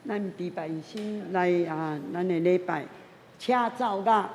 咱禮拜先來啊，咱的禮拜，請走甲。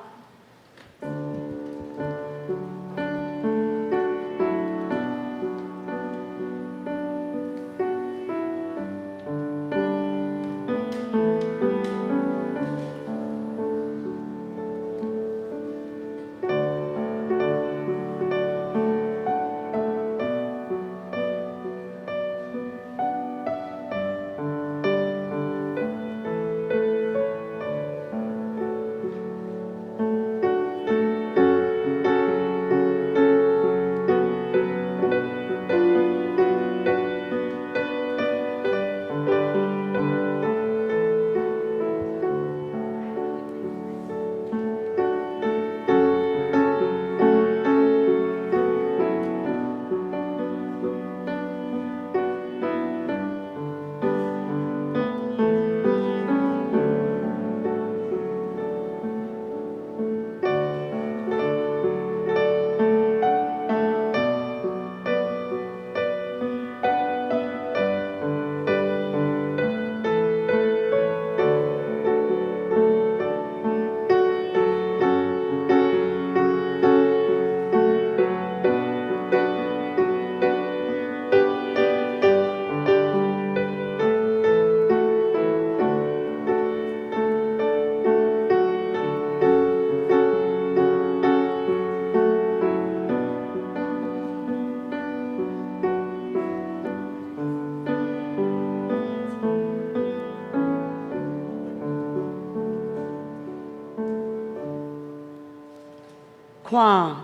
看，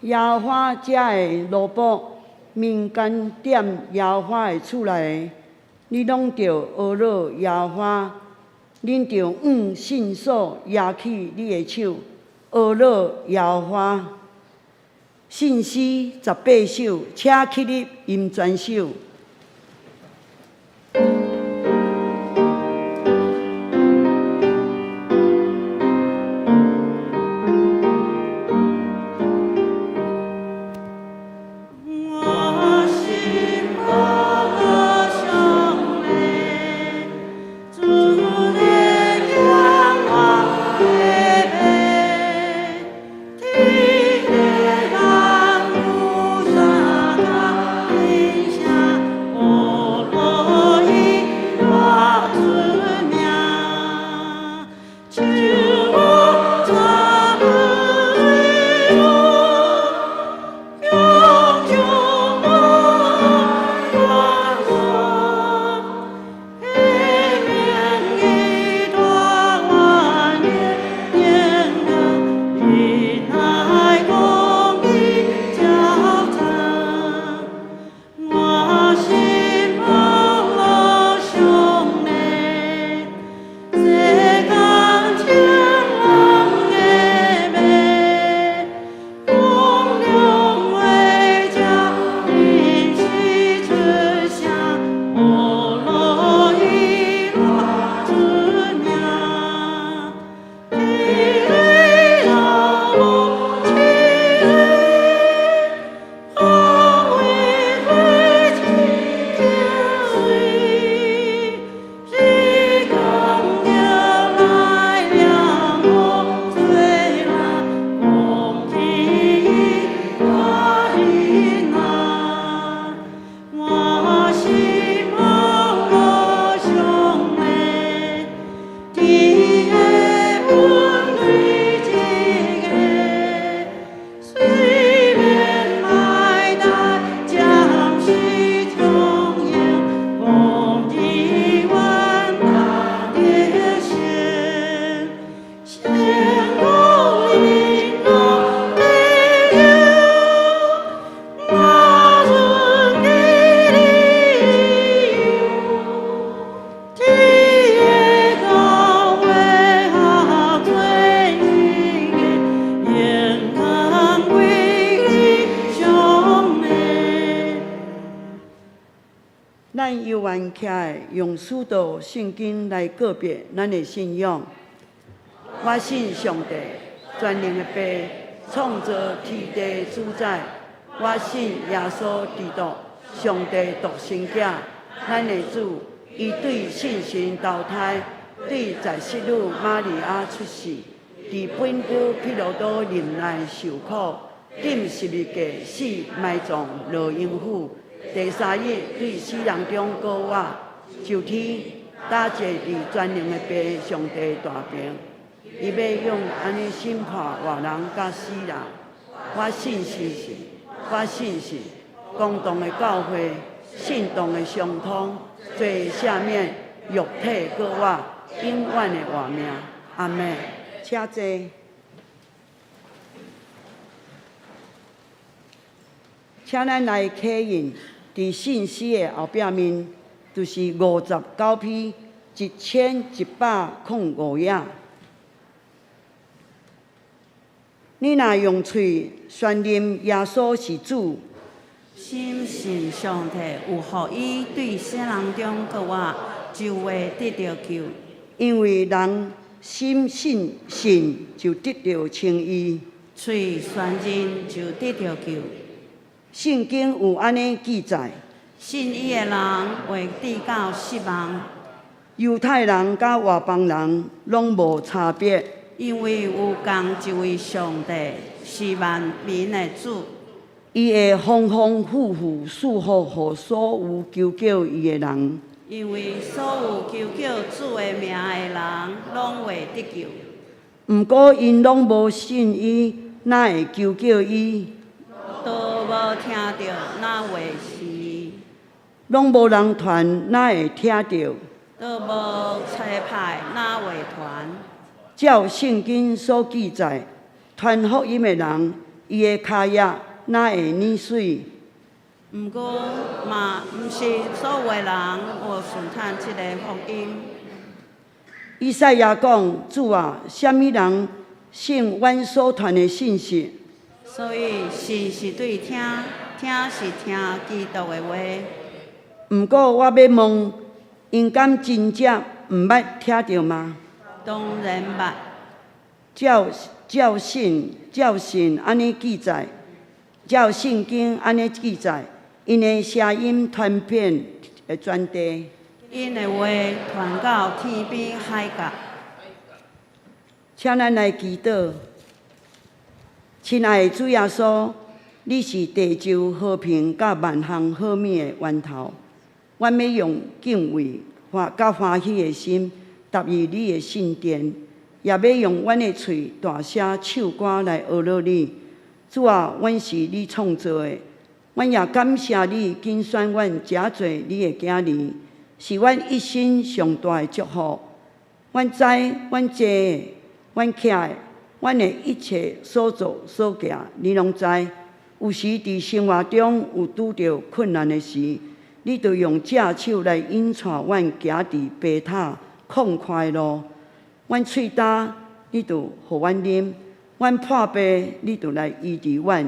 耶和華遮的奴僕，民間踮耶和華的厝內的，你攏著呵咾耶和華，恁著向聖所攑起你的手，呵咾耶和華。信詩18首，請起立吟全首。我心呵咾上帝，主的仰望的马，天的人有相共音声，呵咾伊偌出名，手握十里路，永久无断线，彼名伊大万年年光，仁爱公义交杂。我心呵咾上帝，世間千人的馬，光榮話才臨時出聲，呵咾伊偌出名，天里老母千里，方為花枝天水，時光就來了我做人，講起伊我囡仔，我心呵咾上帝，天的本對一個，雖免來代暫時充盈，講起阮大得勝，成功領路的友，我順的理由，天的教會合做一個，應當歸你上帝。咱猶原徛來用使徒信經來告別咱的信仰。我信上帝，全能的父，創造天地主宰。我信耶穌基督，上帝獨生囝，咱的主，伊對聖神投胎，對在室女瑪利亞出世，佇本丟彼拉多任內受苦，釘十字架死埋葬落陰府，第三日對死人中復活，上天，搭坐佇全能的父上帝大爿。伊欲用按呢審判活人佮死人。我信實是，我信實，公同的教會，聖徒的相通，罪赦免，肉體復活，永遠的活命。阿們。請坐。請咱來刻印佇信息的後壁面，就是59篇1105頁。你若用喙宣認耶穌是主，深信上帝有予伊對死人中復活，就會得著救。因為人心信信就得著稱義，喙宣認就得著救。聖經有按呢記載：信伊的人會得到失望。猶太人佮外邦人攏無差別，因為有仝一位上帝是萬民的主。伊會豐豐富富賜福予所有求叫伊的人。因為所有求叫主的名的人，攏會得救。毋過𪜶攏無信伊，哪會求叫伊？都無聽著，哪會信伊？攏無人傳，哪會聽著？都無差派，哪會傳？照聖經所記載，傳福音的人，伊的跤跡哪會染水？毋過嘛，毋是所有的人有順趁這个福音。以賽亞講：主啊，啥物人信阮所傳的信息？所以信是對聽，聽是聽基督的話。毋過我欲問，𪜶敢真正毋捌聽著嗎？當然捌。照信按呢記載，照聖經按呢記載，𪜶的聲音傳遍全地。𪜶的話傳到天邊海角。請咱來祈禱。親愛的主耶穌，你是地球和平佮萬項好物的源頭。阮欲用敬畏佮歡喜的心，踏入你的聖殿，也欲用阮的喙大聲唱歌來呵咾你。主啊，阮是你創造的，阮也感謝你揀選阮成做你的囝兒，是阮一生上大的祝福。阮知，阮坐的，阮徛的，阮的一切所做所行，你攏知。有時佇生活中有拄著困難的時，你就用正手來引帶阮行佇平坦曠闊的路。阮喙焦，你就予阮啉；阮破病，你就來醫治阮。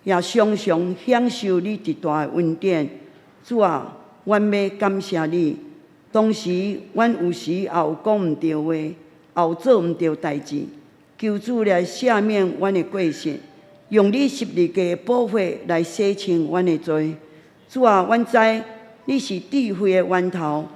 也常常享受你極大的恩典。主啊，阮欲感謝你。當時，阮有時也有講毋著話，也有做毋著代誌。求主來赦免阮的過失，用你十字架的寶血來洗清阮的罪。主啊，阮知你是智慧的源頭，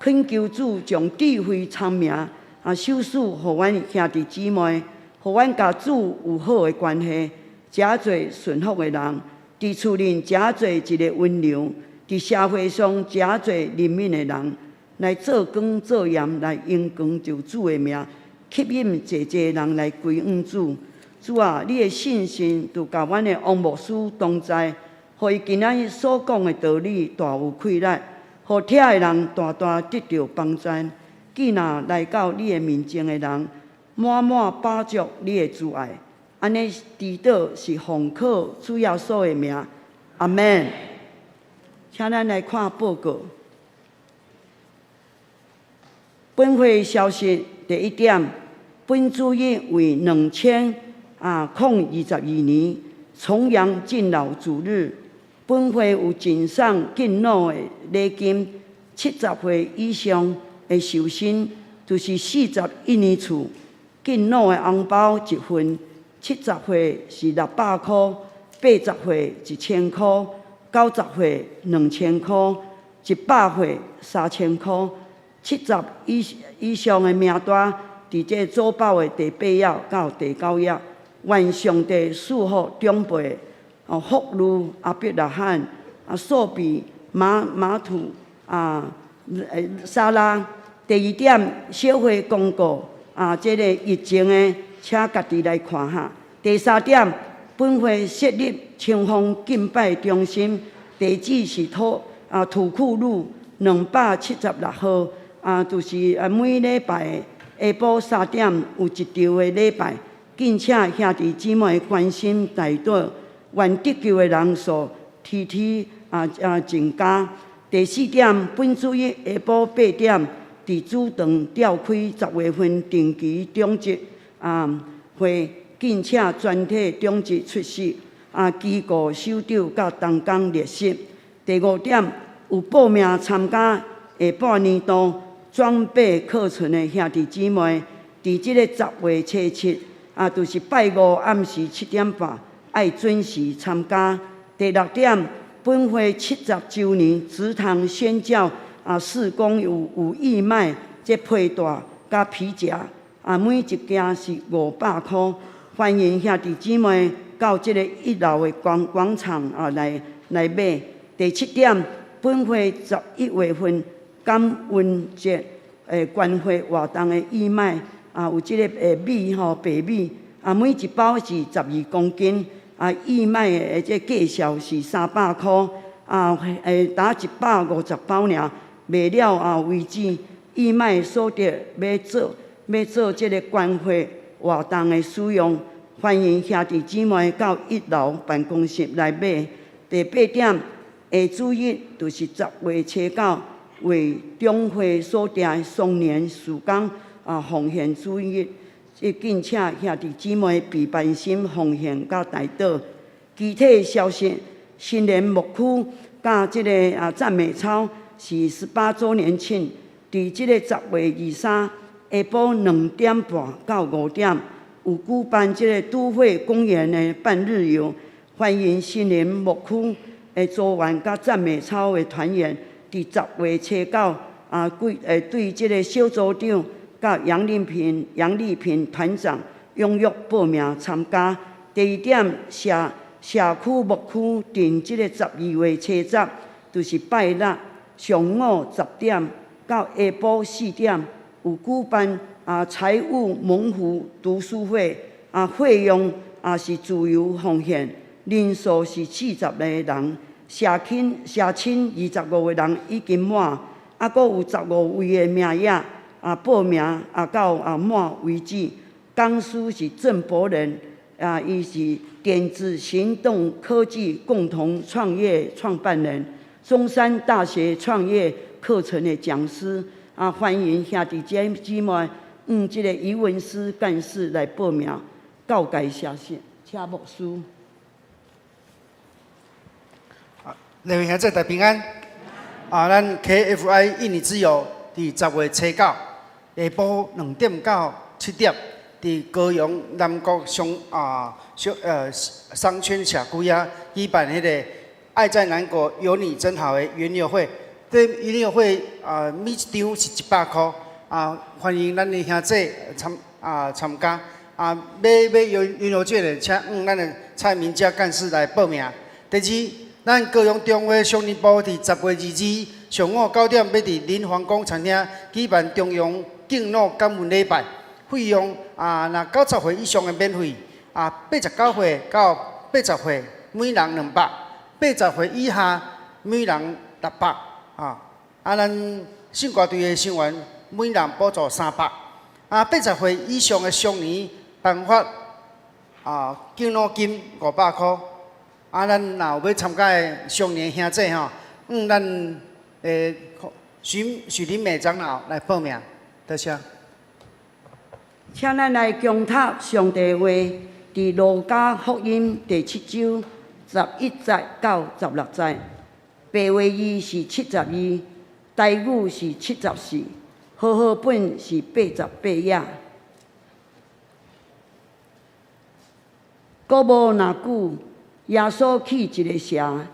懇求主將智慧聰明啊，賞賜予阮兄弟姊妹，予阮佮主有好的關係，成做順服的人，佇厝裡成做一个溫良，佇社會上成做憐憫的人，來做光做鹽，來榮光著主的名，吸引濟濟人來歸向主。主啊，你的聖神就佮阮的王牧師同在，予伊今仔日所講的道理大有氣力，予聽的人大大得著幫助。既若來到你的面前的人，滿滿飽足你的慈愛。按呢祈禱是奉靠主耶穌的名，阿們。請咱來看報告。本會消息第一點，本主日為2022年重陽敬老主日。本會有贈送敬老的禮金，70歲以上的壽星，就是41年次敬老的紅包一份，70歲是600箍，80歲1000箍，90歲2000箍。100歲3000箍。70以上的名單，佇這組表的第八頁到第九頁。願上帝賜福長輩，哦，福祿亞伯拉罕，啊，蘇比馬馬土啊，沙拉。第二點，小會公告啊，這个疫情的，請家己來看哈。第三點，本會設立清風敬拜中心，地址是土庫路276號。啊，就是每禮拜下晡3點有一場的禮拜，敬請兄弟姊妹關心代禱，願得救的人數天天增加。第四點，本主日下晡8點，佇主堂召開10月份定期長執會，敬請全體長執出席。啊，機構首長佮同工列席。第五點，有報名參加下半年度裝備課程的兄弟姊妹，佇這个10月初七，啊，就是拜五暗時7點半，愛準時參加。第六點，本會70週年植堂宣教事工有義賣這皮帶佮皮夾，啊，每一件是500箍，歡迎兄弟姊妹到這个一樓的廣場來買。第七點，本會11月份感恩節關懷活動的義賣啊，有這个米吼白米啊，每一包是12公斤啊，義賣的這價數是300箍啊，打150包爾，賣了為止。義賣所得欲做這个關懷活動的使用，歡迎兄弟姊妹到一樓辦公室來買。第八點，下主日就是10月初九，為中會所定的雙年事工奉獻主日，這敬請兄弟姊妹備辦心奉獻佮代禱。其他消息，新年牧區佮這个讚美操是18週年慶，佇這个10月23下晡2點半到5點，有舉辦這个都會公園的半日遊，歡迎新年牧區的組員佮讚美操的團員，佇10月初九對這个小組長佮楊麗萍團長踴躍報名參加。第二點，社區牧區定這个12月初十，就是拜六上午10點到下晡4點，有舉辦財務蒙福讀書會，費用是自由奉獻，人數是40個人。社親25個人已經滿，閣有15位的名額報名到滿為止。講師是鄭博仁，伊是點子行動科技共同創業創辦人，中山大學創業課程的講師。歡迎兄弟姊妹，用這个余文思幹事來報名。告解消息，請牧師。各位兄弟大平安。啊，咱 KFI 印尼之友佇10月初九下晡2點到7點，佇高雄南國商圈社區遐舉辦彼个愛在南國有你真好的園遊會。這園遊會啊，每一場是100箍啊，歡迎咱的兄弟參加。啊，欲遊園遊會的，請咱的蔡明佳幹事來報名。第二，咱高雄中會少年部佇10月22上午9點，欲佇林皇宮餐廳舉辦中央敬老感恩禮拜，費用啊，若90歲以上的免費，啊，89歲到80歲每人200，80歲以下每人600啊。啊，咱聖歌隊的成員每人補助300，啊，80歲以上的少年頒發敬老金500箍。啊，咱若有欲參加的少年兄弟吼，咱許許林美長老來報名，多謝。請咱來恭讀上帝話，佇路加福音第七章11節到16節，白話字是72，台語是74，和合本是88頁。閣無偌久，耶穌去一个城，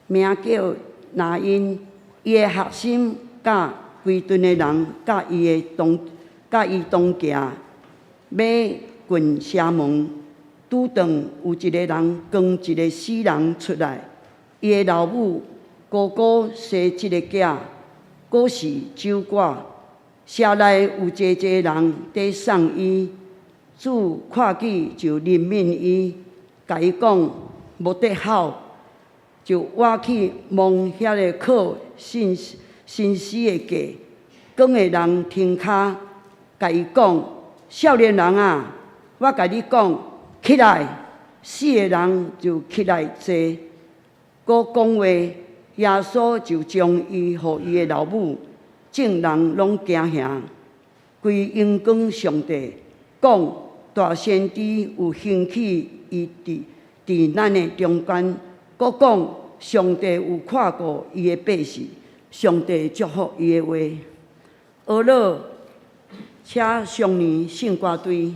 名叫拿因。伊的學生佮規陣的人，佮伊同行，欲近城門，拄著有一個人扛一个死人出來，伊的老母孤孤生這个囝，閣是守寡。城內有濟濟人佇送伊，主看見就憐憫伊，共伊講：無得哭。就倚去摸遐个靠身身死的架，扛的人停跤，共伊講：少年人啊，我共你講，起來！死的人就起來坐，閣講話，耶穌就將伊予伊的老母，眾人攏驚嚇，規榮光上帝，講大先知有興起伊佇咱的中間，閣講上帝有看顧伊的百姓，上帝祝福伊的話。呵咾，請上年聖歌隊。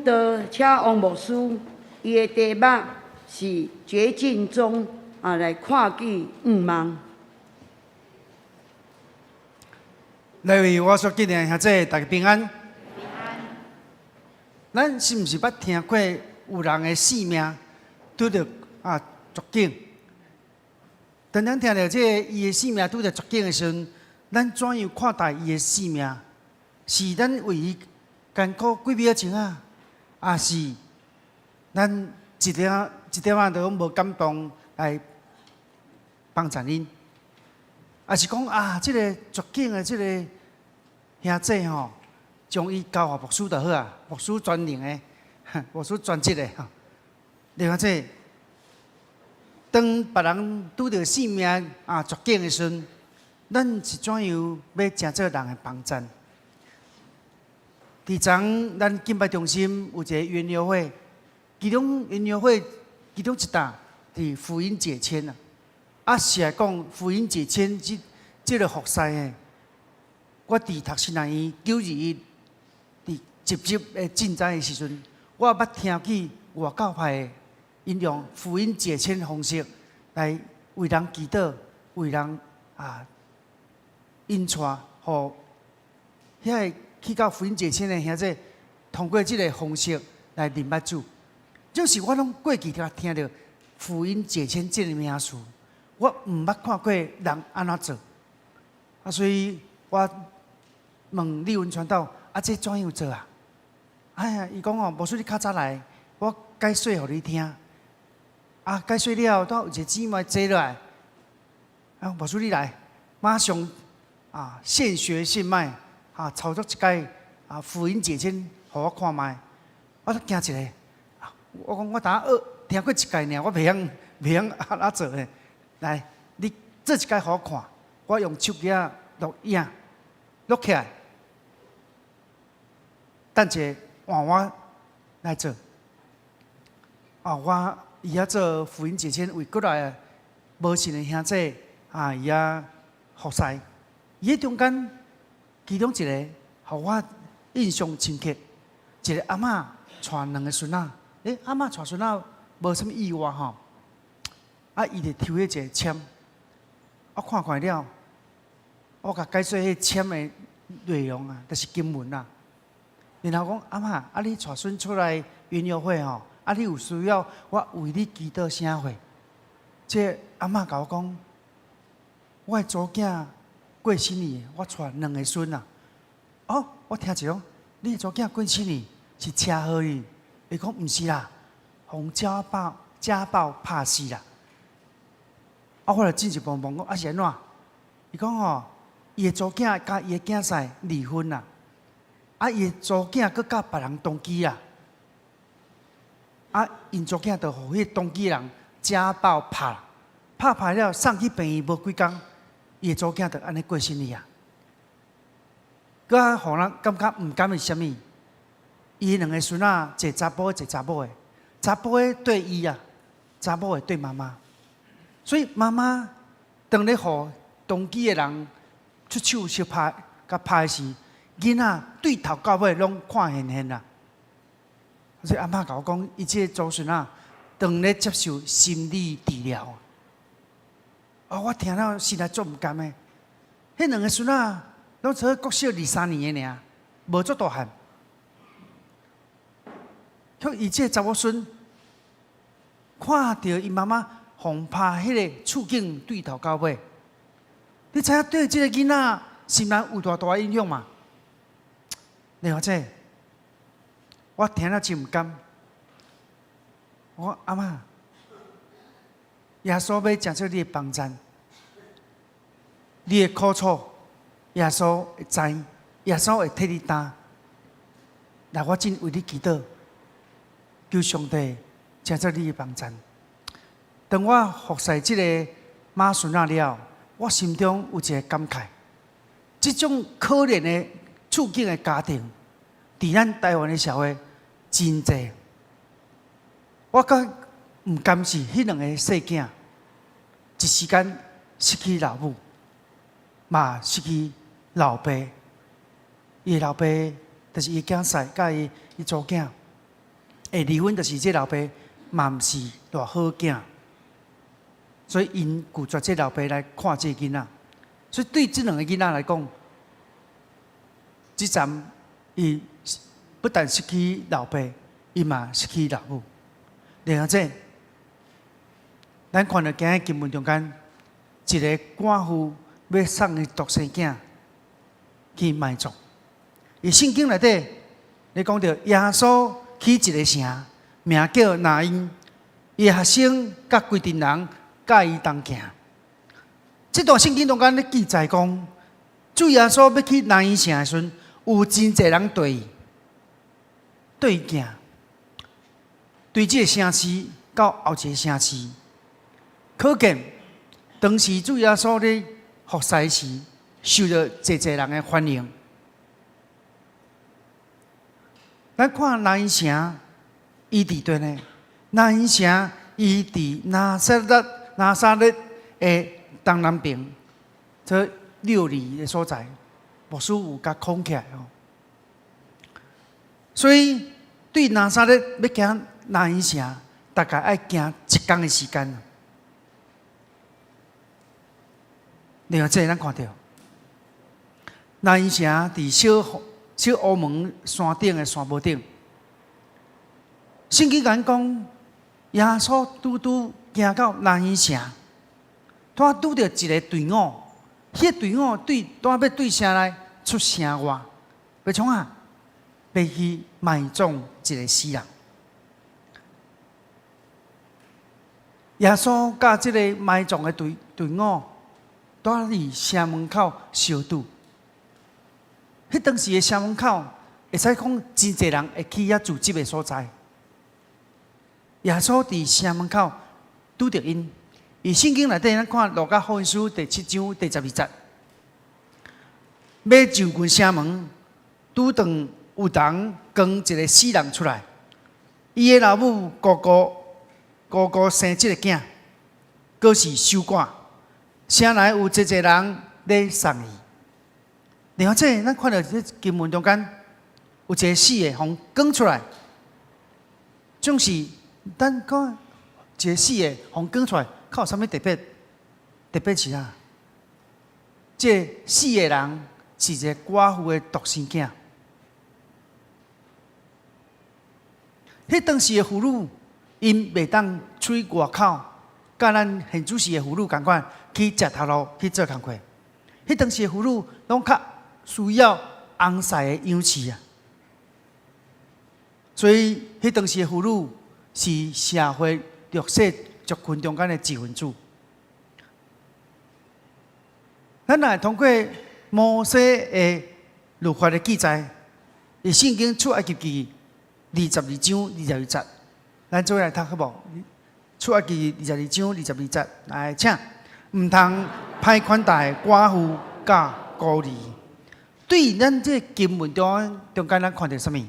講道，請王牧師，伊的題目是絕境中啊，來看見向望。來位我所敬的兄姊，大家平安。平安。咱是毋是捌聽過有人的性命拄著啊絕境？當咱聽著這个伊的性命拄著絕境的時陣，咱怎樣看待伊的性命？是咱為伊艱苦幾秒鐘啊，抑是咱一點一點仔都無感動來幫贊𪜶？抑是講啊，這個絕境的這個兄姊吼，將伊交予牧師就好啊，牧師專能的，牧師專職的吼。另外這當別人拄著性命啊絕境的時陣，咱是怎樣欲成做人的幫贊？佇昨咱敬拜中心有一個園遊會，其中園遊會其中一搭佇福音解簽啊。啊，是來講福音解簽這這个服侍的，我佇讀神學院921佇集集的進展的時陣，我捌聽見外教派的𪜶用福音解簽方式來為人祈禱，為人啊引帶，予遐个去到福音解簽的兄姊，通過這个方式來認捌主。就是我攏過去才聽著福音解簽這个名詞。我毋捌看過人按怎做，啊，所以我問李文傳道，啊，這怎樣做啊？哎呀，伊講哦，無需你較早來，我解說予你聽。啊，解說了後，拄有一個姊妹坐落來，啊，無需你來，馬上啊，現學現賣，啊，操作一擺啊，福音解簽，予我看覓。我驚一下，我講我呾學聽過一擺爾，我袂曉袂曉按怎做的。來，你做一擺予我看，我用手機仔錄影錄起來，等者換我來做。啊，我伊遐做福音解簽，為過來無信的兄姊啊，伊遐服侍。伊彼中間，其中一個，予我印象深刻，一個阿嬤帶兩個孫仔，欸，阿嬤帶孫仔無啥物意外吼。啊！伊就抽彼一个籤，我看看了，我共解說彼籤的內容啊，就是經文啊。然後講阿嬤，啊你帶孫出來園遊會吼，啊你有需要我為你祈禱啥貨？這阿嬤共我講，我的查某囝過身去，我帶兩个孫啊。哦，我聽一下，你的查某囝過身去是車禍哩？伊講毋是啦，予家暴家暴拍死啦。啊！我就進一步問講，啊是按怎？伊講吼，伊的查某囝佮伊的囝婿離婚啦，啊，伊的查某囝閣佮別人同居啦，啊，𪜶查某囝就予彼個同居人家暴拍，拍拍了送去病院無幾工，伊的查某囝就按呢過身去啊。閣較予人感覺毋甘的是啥物？伊兩个孫仔，一个查埔，一个查某的，查埔的對伊啊，查某的對媽媽。所以媽媽當咧予同居的人出手相拍，共拍時，囡仔對頭到尾攏看現現啦。所以阿嬤共我講，伊這個祖孫仔當咧接受心理治療。啊，我聽了心內足毋甘的。彼兩个孫仔攏才國小二三年的爾，無足大漢。卻伊這個查某孫看著𪜶媽媽予拍彼个處境對頭到尾，你知影對這个囡仔心內有偌大影響嗎？你話這，我聽了真毋甘。我講阿嬤，耶穌欲成做你的幫贊，你的苦楚，耶穌會知，耶穌會替你擔。來，我真為你祈禱，求上帝成做你的幫贊。當我服侍這个媽孫仔了，我心中有一个感慨：這種可憐的處境的家庭，佇咱台灣的社會真濟。我較毋甘是彼兩個細囝，一時間失去老母，嘛失去老爸。伊的老爸就是伊囝婿，佮伊查某囝。會離婚，就是這老爸嘛毋是偌好囝，所以𪜶拒絕這老爸來看這個囡仔。所以對這兩个囡仔來講，這陣伊不但失去老爸，伊嘛失去老母。然後這，咱看著今日經文中間，一个寡婦欲送伊獨生囝去埋葬。佇聖經內底，咧講著耶穌去一个城，名叫拿因，伊學生佮規陣人佮伊同行。這段聖經中間咧記載講，主耶穌欲去拿因城的時陣，有真濟人綴伊，綴伊行，對這个城市到後一个城市，可見當時主耶穌咧服侍時，受著濟濟人的歡迎。咱看拿因城，伊佇佗呢？拿因城伊佇拿撒勒的東南邊，這6里的所在，牧師有共框起來哦。所以對拿撒勒欲行拿因城，大概愛行一工的時間。另外，這咱看著拿因城佇小小烏門山頂的山坡頂，聖經講講，耶穌拄拄行到拿因城，拄拄著一个隊伍，彼个隊伍對拄欲對城內出城外，欲創啥？欲去埋葬一个死人。耶穌佮這个埋葬的隊伍，拄佇城門口相拄。彼當時的城門口，會使講真濟人會去遐聚集的所在。耶穌佇城門口拄著𪜶，佇聖經內底，咱看路加福音書第七章第十二節，欲就近城門，拄著有人扛一个死人出來，伊的老母孤孤孤孤生這个囝，閣是守寡，城內有濟濟人咧送伊。另外，這咱看著這經文中間有一个死的，予扛出來，總是咱講一个死的，予扛出來，較有啥物特別？特別是啥？這死的人是一个寡婦的獨生囝。彼當時的婦女，𪜶袂當出去外口，佮咱現主時的婦女仝款去食頭路去做工課。彼當時的婦女攏較需要翁婿的養飼啊，所以彼當時的婦女是社會弱勢族群中間的一份子。咱若會通過摩西的律法的記載，佇聖經出埃及記二十二章二十二節，咱做伙來讀好無？出埃及記二十二章二十二節，來，請，毋通歹款待寡婦佮孤兒。對咱這个經文中間，咱看著啥物？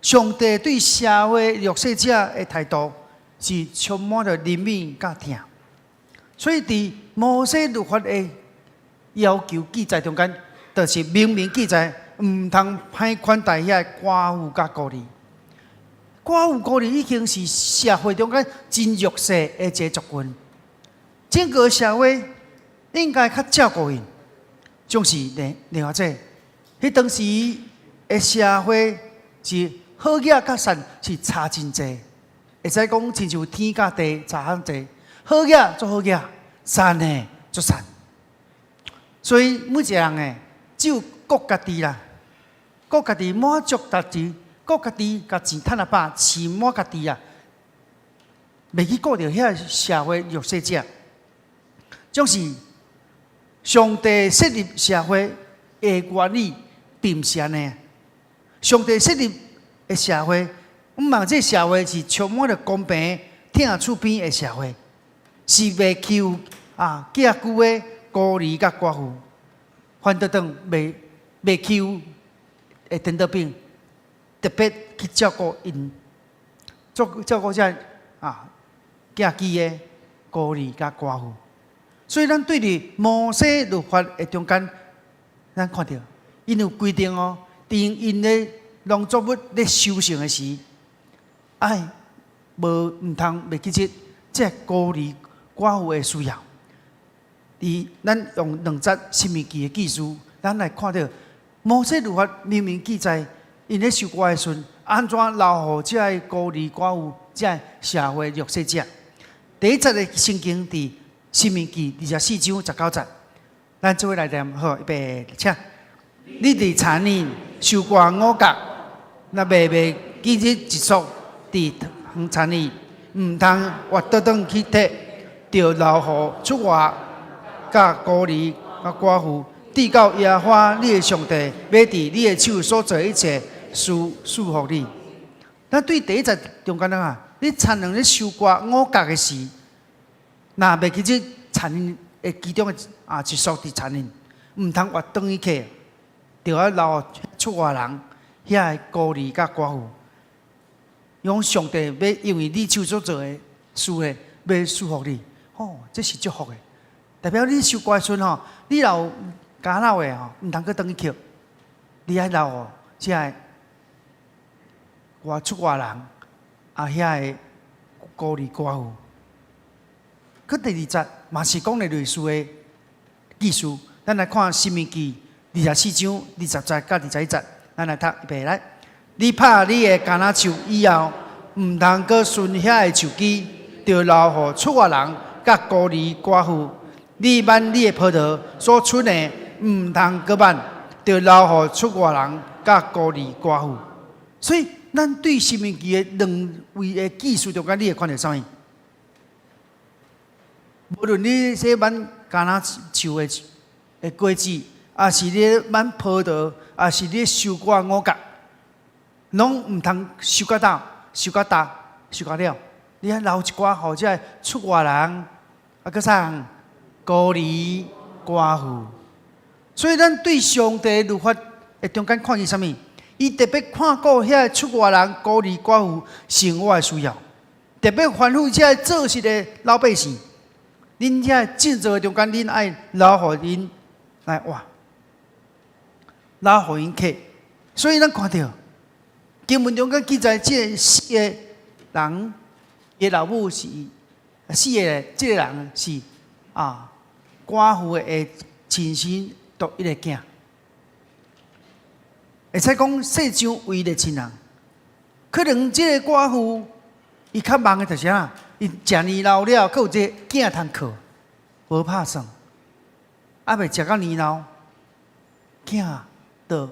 上帝對社會弱勢者的態度是充滿著憐憫佮疼。所以佇摩西律法的要求記載中間，就是明明記載，毋通歹款待遐寡婦佮孤兒。寡婦孤兒已經是社會中間真弱勢的一個族群，整個社會應該較照顧𪜶。總是另外這，彼當時的社會是好額佮善是差真濟，會使講親像天佮地差遐濟，好額足好額，善的足善。所以每一个人的只有顧家己啦，顧家己滿足家己，顧家己共錢趁啊飽，飼滿家己啊，袂去顧著遐社會弱勢者，總是。上帝設立社會的原理並毋是按呢。上帝設立的社會，毋茫這社會是充滿著公平、疼厝邊的社會，是袂欺負啊寄居的孤兒佮寡婦，反倒轉袂欺負會顛倒變，特別去照顧𪜶，做照顧這啊寄居的孤兒佮寡婦。所以，咱對佇摩西律法的中間，咱看著，𪜶有規定哦，佇𪜶咧農作物咧收成的時，愛無毋通袂記得這孤兒寡婦的需要。佇咱用兩節申命記的記事，咱來看著摩西律法明明記載，𪜶咧收割的時陣，按怎留予這个孤兒寡婦、這个社會弱勢者。第一節的聖經佇申命記24章19節，咱做伙來念好，預備，請。你佇田裡收割五穀，若袂記得一束佇田裡，毋通挖倒轉去提，著留予出外佮孤兒佮寡婦，直到耶和華你的上帝欲佇你的手所做一切事賜福你。咱對第一節中間啊，你田塱咧收割五穀的時，若袂記得田裡的其中的一束佇田裡，毋通挖轉去摕，著愛留予出外人遐個孤兒佮寡婦。用上帝欲因為你手所做的事咧，欲賜福你，吼，這是祝福的。代表你收割時陣吼，你若有加老的吼，毋通閣轉去抾，你愛留予這个出外人啊，遐个孤兒寡婦。閣第二節嘛是講的類似的意思，咱來看《申命記》24章20節佮21節，咱來讀，預備來。你拍你的橄欖樹以後，毋通閣巡遐个樹枝，著留予出外人佮孤兒寡婦。你挽你的葡萄所出的，毋通閣挽，著留予出外人佮孤兒寡婦。所以，咱對申命記的兩位的記事中間，你會看著啥物？無論你說挽橄欖樹的果子，抑是你挽葡萄，抑是你收割五穀，攏毋通收甲焦、收甲焦、收甲了。你愛留一寡予這个出外人，啊，閣啥孤兒寡婦。所以咱對上帝律法的中間看見啥物？伊特別看顧遐個出外人、孤兒寡婦生活的需要，特別吩咐這個做實的老百姓，恁遐種作的中間，恁愛留予𪜶來活，留予𪜶客。所以咱看著經文中間記載，這個四個人的老母是四個，這個人是寡婦的親生獨一个囝。會使講世上唯一的親人，可能這个寡婦伊較茫的就是啥？伊誠年老了，閣有這个囝通靠，無拍算，猶未食到年老，囝就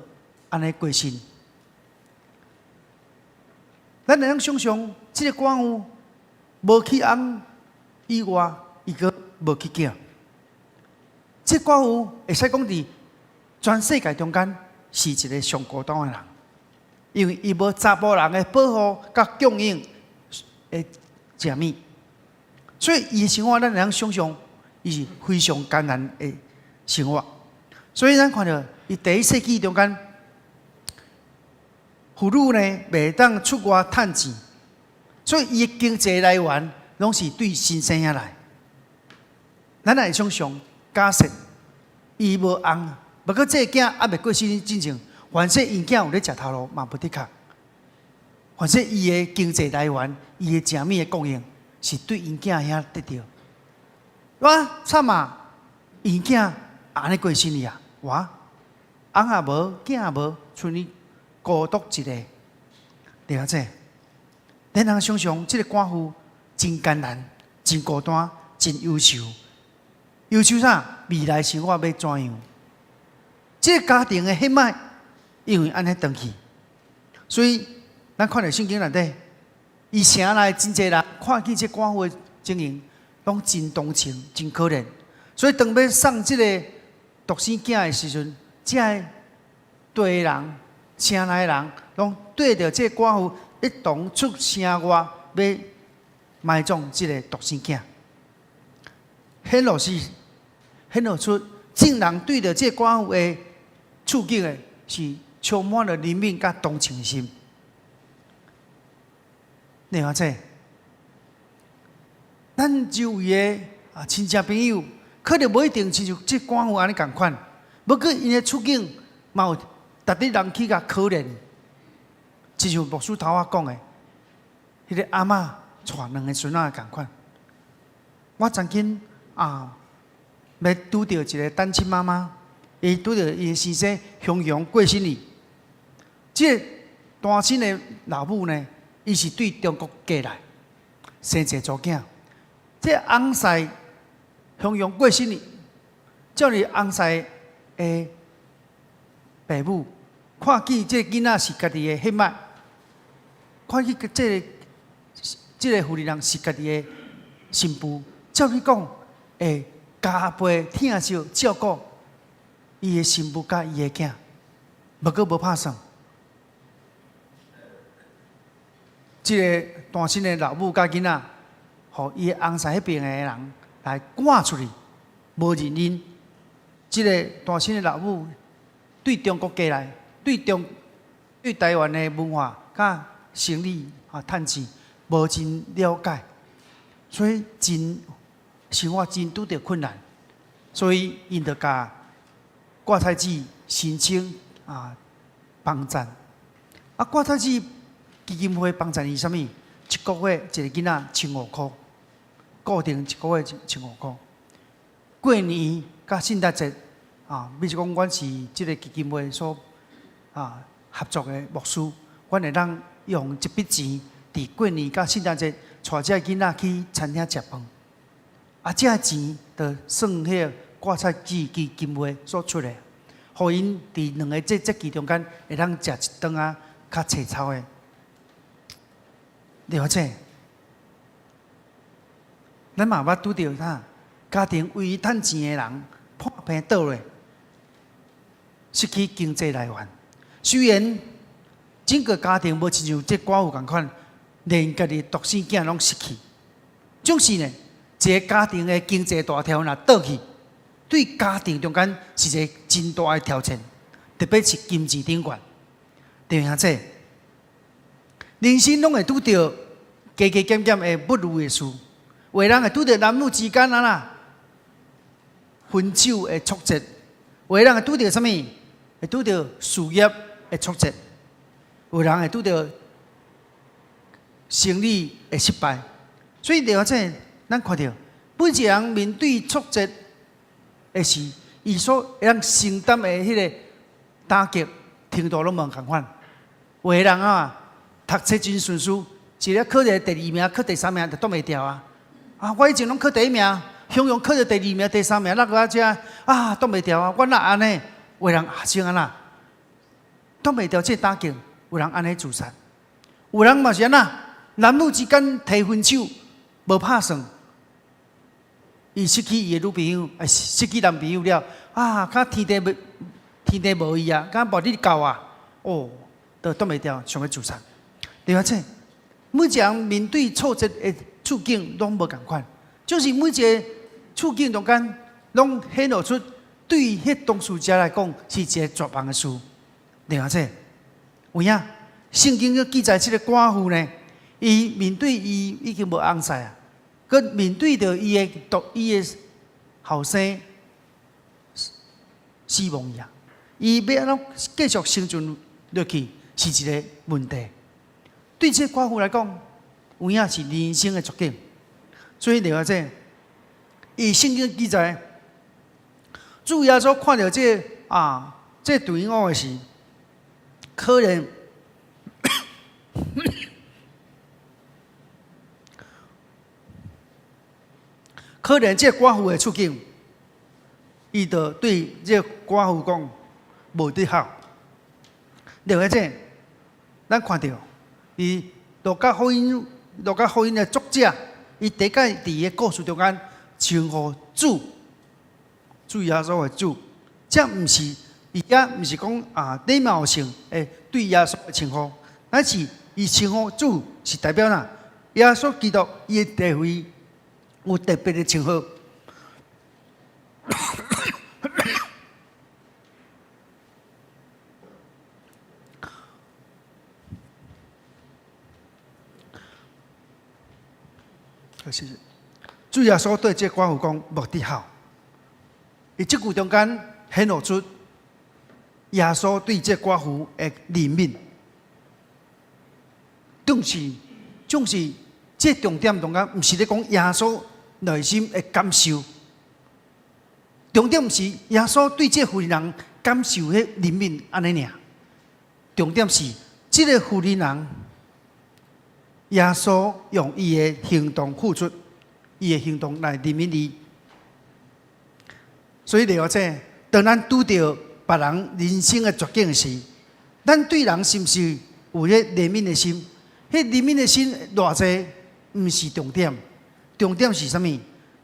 按呢過身。咱會當想像，這个寡婦無娶翁以外，伊閣無娶囝。這个寡婦會使講佇全世界中間是一个上孤單的人，因為伊無查埔人的保護佮供應的食物，所以伊的生活咱會當想像，伊是非常艱難的生活。所以咱看著伊第一世紀中間，婦女呢袂當出外趁錢，所以伊的經濟來源攏是對先生遐來。咱來想像，假設伊無翁，不過這个囝猶未過身進前，反正𪜶囝有咧食頭路嘛無的確。反正伊的經濟來源，伊的食物的供應是對𪜶囝遐得著。哇，慘啊！𪜶囝按呢過身去啊！哇，翁也無，囝也無，賰伊孤獨一个。了解？咱通想像，這个寡婦真艱難、真孤單、真憂愁。憂愁啥？未來生活欲怎樣？這个家庭的血脈因為按呢斷去，所以咱看著聖經內底，伊城內真濟人看見這寡婦的情形，攏真同情、真可憐。所以當欲送這個獨生囝的時陣，這个地人、城內人，攏綴著這個寡婦一同出城外，欲埋葬這个獨生囝。顯露出眾人對著這个寡婦的處境的是充滿了憐憫佮同情心。你看這，咱周圍的親戚朋友，可能無一定親像這寡婦按呢仝款，不過𪜶的處境嘛有值得人去共可憐。親像牧師頭仔講的，彼个阿嬷帶兩个孫仔仝款。我曾經啊，欲拄著一个單親媽媽，伊拄著伊的先生雄雄過身去。這个單親的老母呢，伊是對中國過來，生一個查某囝。這个翁婿雄雄過身去，照你翁婿的爸母看見這个囡仔是家己的血脈，看見這個婦人是家己的新婦，照理講會加倍疼惜照顧伊的新婦佮伊的囝，毋過無拍算。這个單親的老母佮囡仔，予伊的翁婿彼爿的人來趕出去，無認𪜶。這个單親的老母對中國過來，對台灣的文化佮生理啊、趁錢無真了解，所以真生活真拄著困難，所以𪜶就共掛菜子申請啊幫贊。啊，掛菜子基金會幫贊伊啥物？一個月一個囡仔千五箍，固定一個月千五箍。過年佮聖誕節啊，比如講，阮是這个基金會所啊合作的牧師，阮會當用這筆錢，佇過年佮聖誕節，帶這个囡仔去餐廳食飯。啊，這个錢就算彼个掛菜子基金會所出的，予𪜶佇兩个節節期中間會當食一頓仔較齊操的。了解，咱嘛捌拄著啥？家庭唯一趁錢的人破病倒落，失去經濟來源。雖然整個家庭無親像這寡婦仝款，連家己獨生囝攏失去。總是呢，一个家庭的經濟大條若倒去，對家庭中間是一個真大的挑戰，特別是金錢頂懸。對兄弟，人生攏會拄著加加減減的不如意的事，有的人會拄著男女之間啊啦分手的挫折，有的人會拄著啥物？會拄著事業的挫折，有人會拄著生理的失敗。所以，了解咱看著每一個人面對挫折的時，伊所會當承擔的彼个打擊程度攏無仝款。有的人啊，讀冊真順遂，一个考著第二名，考第三名就擋袂牢啊！啊，我以前攏考第一名，雄雄考著第二名、第三名，咱閣遮啊，擋袂牢啊！我哪按呢？有的人啊，先按怎？擋袂牢這個打擊，有人按呢自殺，有人嘛是按怎？男女之間提分手，無拍算，伊失去伊的女朋友，啊，失去男朋友了，啊，敢天地無天地無伊啊，敢無日到啊，哦，都擋袂牢，想欲自殺。對啊，這每一個人面對挫折的處境攏無仝款，就是每一個處境中間，攏顯露出對彼當事者來講是一个絕望的事。對啊，這有影聖經閣記載，這个寡婦呢，伊面對伊已經無翁婿啊，閣面對著伊的獨伊的後生死亡去啊，伊欲按怎繼續生存落去是一个問題。對這个寡婦來講，有影是人生的絕境。所以，另外這，伊聖經記載，主耶穌看著這个啊，這個隊伍的時，可能可憐這個寡婦的處境，伊就對這個寡婦講：無得哭。另外這，咱看著伊路加福音，路加福音的作者，伊第一擺佇伊的故事中間稱呼主，主耶穌的主，這毋是伊遮毋是講啊禮貌性的對耶穌的稱呼，乃是伊稱呼主是代表哪？耶穌基督伊的地位有特別的稱呼。好，謝謝。主耶穌對這个寡婦講：莫得哭。佇這句中間顯露出耶穌對這个寡婦的憐憫，頓時總是這重點中間，毋是咧講耶穌內心的感受，重點毋是耶穌對這婦人感受彼憐憫按呢爾，重點是這个婦人，耶穌用伊的行動付出，伊的行動來憐憫伊。所以了解，當咱拄著別人人生的絕境時，咱對人是毋是有彼憐憫的心？彼憐憫的心偌濟，毋是重點，重點是啥物？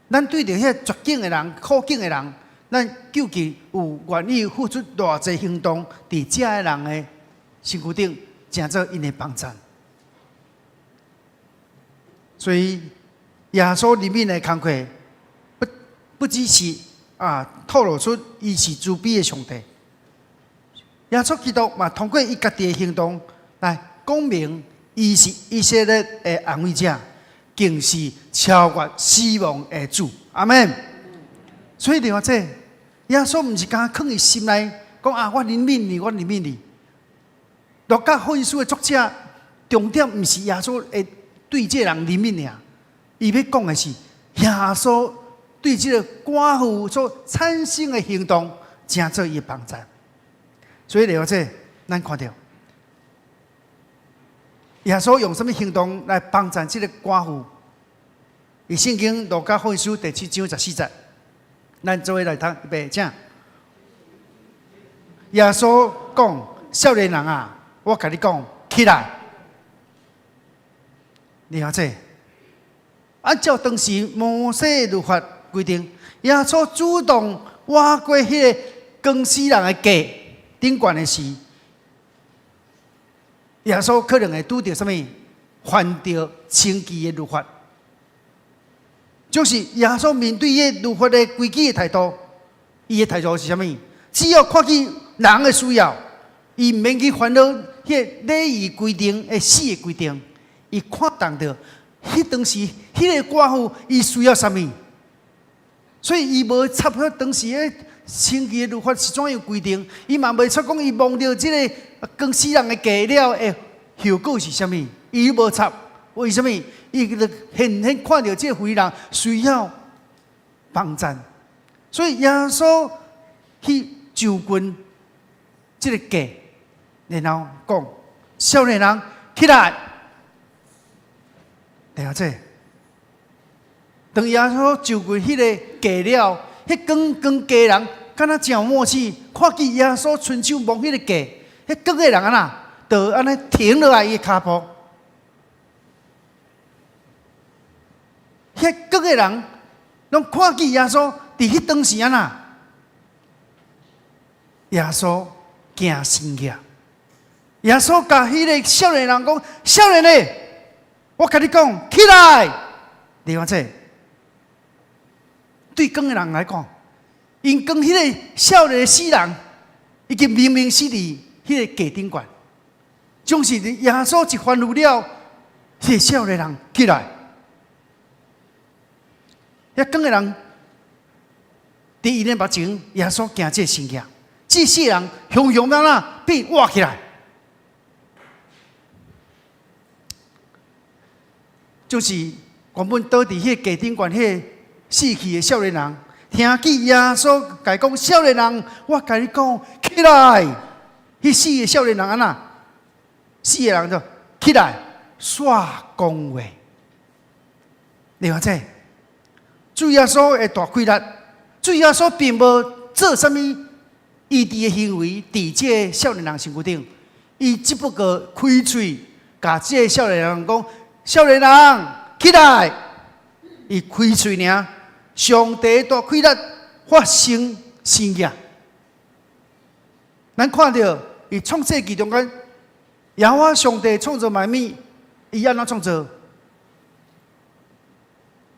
咱對著彼絕境的人、苦境的人，咱究竟有願意付出偌濟行動，佇遮个人的身軀頂，成做𪜶的幫贊。所以耶穌憐憫的工課，不只是透露出伊是慈悲的上帝。耶穌基督嘛，通過伊家己的行動來講明，伊是以色列的安慰者，更是超越死亡的主。阿們。所以你話這耶穌毋是干囥佇心內講啊，我憐憫你，我憐憫你。路加福音書的作者重點毋是耶穌會對這個人憐憫爾，伊欲講的是耶穌對這个寡婦所產生的行動，成做伊的幫贊。所以了這，咱看著耶穌用啥物行動來幫贊這个寡婦？佇聖經路加福音書第七章十四節，咱做伙來讀，預備，請。耶穌講：少年人啊，我共你講，起來！了解。按照當時摩西律法規定，耶穌主動倚過彼个僵死人的架頂懸的時，耶穌可能會拄著啥物？犯著清奇的律法，就是耶穌面對彼律法的規矩的態度，伊的態度是啥物？只要看見人的需要，伊毋免去煩惱彼个禮儀規定的死的規定，伊看重著彼當時彼个寡婦伊需要啥物，所以伊無插彼當時的清奇的律法是怎樣規定，伊嘛袂插講伊摸著這个僵死人的架了的後果是啥物，伊無插，為啥物？伊就現現看著這个婦人需要幫贊，所以耶穌去就近這个架，然後講：少年人起來，了解。當耶穌就近彼个架了，彼扛扛架人敢若真有默契，看見耶穌伸手摸彼个架，彼扛的人按怎，就按呢停落來伊的跤步。彼扛的人攏看見耶穌佇彼當時按怎，耶穌行神蹟。耶穌共彼个少年人講：少年的，我共你講，起來！你看這，對扛的人來講，𪜶扛彼个少年的死人，已經明明死佇彼个架頂懸，總是耶穌一吩咐了，彼个少年人起來，彼扛的人佇𪜶的目前，耶穌行這个神蹟，這死人雄雄按怎變活起來，就是原本倒佇彼個架頂懸彼個死去的少年人，聽見耶穌共伊講：少年人，我共你講，起來！彼死的少年人按怎？死的人就起來，煞講話。你看這，主耶穌的大氣力，主耶穌並無做啥物醫治的行為，佇這个少年人身軀頂，伊只不過開喙，共這个少年人講：少年人，起來！伊開喙爾，上帝大氣力發生神蹟。咱看著佇創世記中間，耶和華上帝創造萬物，伊按怎創造？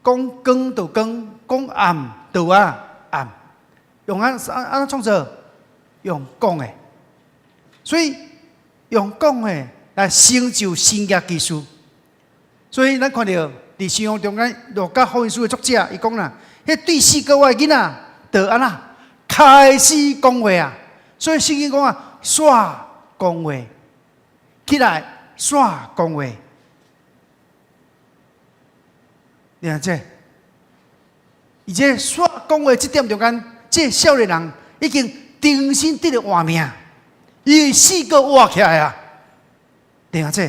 講光就光，講暗就啊暗。用按按怎創造？用講的。所以用講的來成就神蹟奇事。所以咱看著佇新約中間，路加福音書的作者伊講啦，彼對四個月的囡仔，就按怎開始講話啊！所以聖經講啊，煞講話，起來，煞講話。你看這，而且煞講話這點中間，這少年人已經重新得著活命，伊死閣活起來啊！你看這，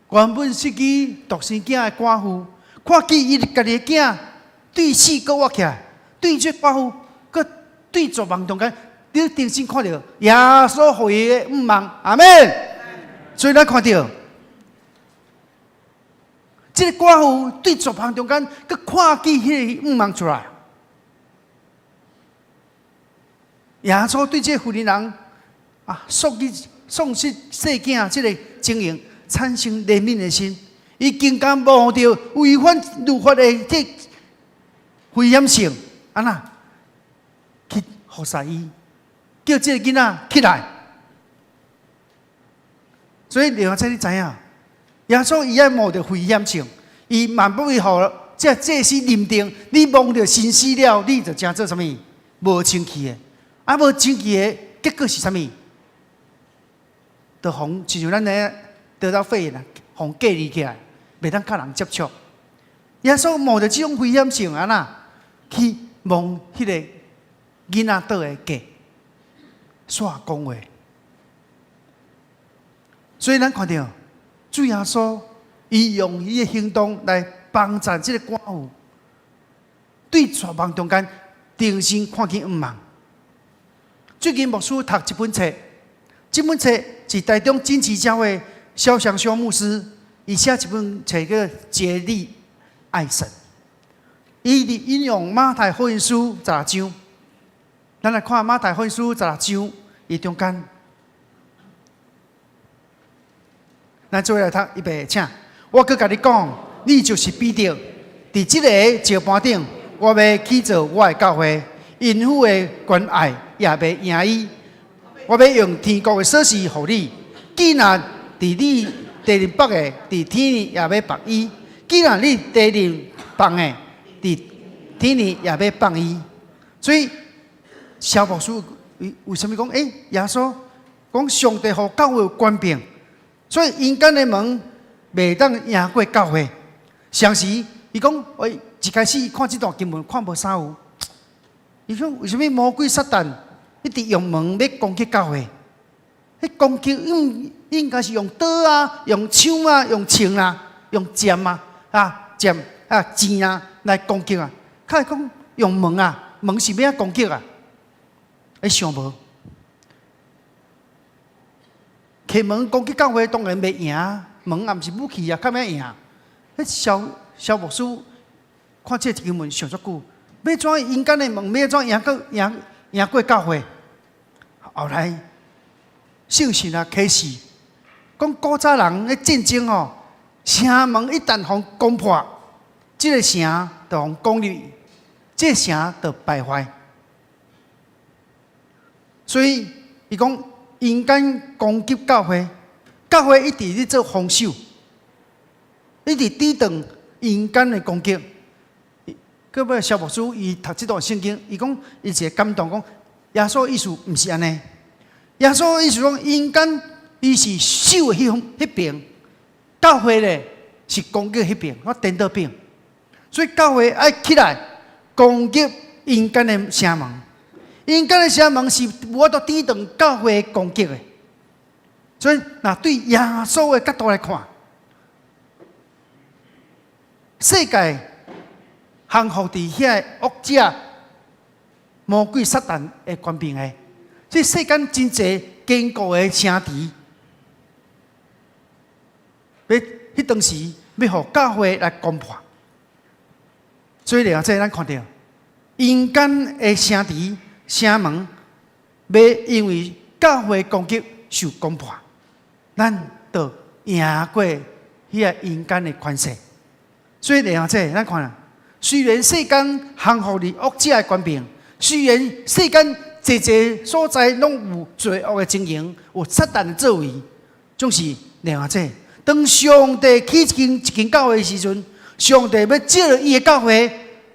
原本失去獨生囝的寡婦，看見伊家己的囝對死閣活起來，對這寡婦，閣對絕望中間，你重新看著耶穌予伊的向望，阿們。所以咱看著，這个寡婦對絕望中間，閣看見彼个向望出來。耶穌對這个婦人啊，喪失細囝這个情形產生憐憫的心，伊更加冒著違反律法的這危險性，按怎去服侍伊，叫這个囡仔起來。所以，另外這你知影，耶穌伊愛冒著危險性，伊嘛欲予這祭司認定，你摸著身屍了，你就成做啥物？無清氣的，啊，無清氣的結果是啥物？就予親像咱咧得到肺炎啊，予隔離起來，袂當佮人接觸。耶穌冒著這種危險性，按怎去摸彼個囡仔倒的腳，煞講話。所以咱看著主耶穌，伊用伊的行動來幫助這个寡婦，對絕望中間重新看見向望。最近牧師讀一本冊，這本冊是台中真慈教會蕭祥修牧師，伊寫一本冊叫《竭力愛神》。伊佇引用馬太福音書十六章，咱來看馬太福音書十六章，伊中間，咱做伙來讀，預備，請。我閣共你講，你就是彼得，佇這个石盤頂，我欲起造我的教會，陰府的權隘也袂贏伊。我欲用天國的鎖匙予你，既若佇你地裡縛的，佇天也欲縛伊；既若你地裡放的，佇天裡也欲放伊。所以，蕭牧師為為啥物講？欸，耶穌講上帝予教會有權柄，所以陰間的門袂當贏過教會。相時，伊講，喂，一開始看這段經文看無啥有，伊講為啥物魔鬼撒旦一直用門欲攻擊教會？彼攻擊應應該是用刀啊，用槍啊，用銃啊，用劍啊，啊劍啊箭啊來攻擊啊。較會講用門啊，門是欲按怎攻擊啊？你想無？開門攻擊教會當然袂贏，門也毋是武器啊，較欲贏？彼蕭蕭牧師看這經文想足久，欲怎陰間的門欲怎贏過贏贏過教會？後來聖神啊啟示，講古早人咧戰爭吼，城門一旦予攻破，這个城就予攻入，這个城就敗壞。所以伊講陰間攻擊教會，教會一直咧做防守，一直抵擋陰間的攻擊。閣尾蕭牧師伊讀這段聖經，伊講伊一個感動，講耶穌意思毋是按呢。耶穌意思講陰間伊是守的彼方彼邊，教會咧是攻擊彼邊，我顛倒變。所以教會愛起來攻擊陰間的城門，陰間的城門是無法度抵擋教會攻擊的。所以，若對耶穌的角度來看，世界降服佇遐個惡者、魔鬼、撒旦的權柄下，這世間真濟堅固的城池，欲彼當時欲予教會來攻破。所以，這咱看著陰間的城池、城門，欲因為教會攻擊受攻破，咱就贏過彼个陰間的權勢。所以，這咱看啊，雖然世間降服佇惡者的權柄，雖然世間濟濟所在攏有罪惡的情形，有撒旦的作為，總是兩者。當上帝起一間一間教會的時陣，上帝欲藉著伊的教會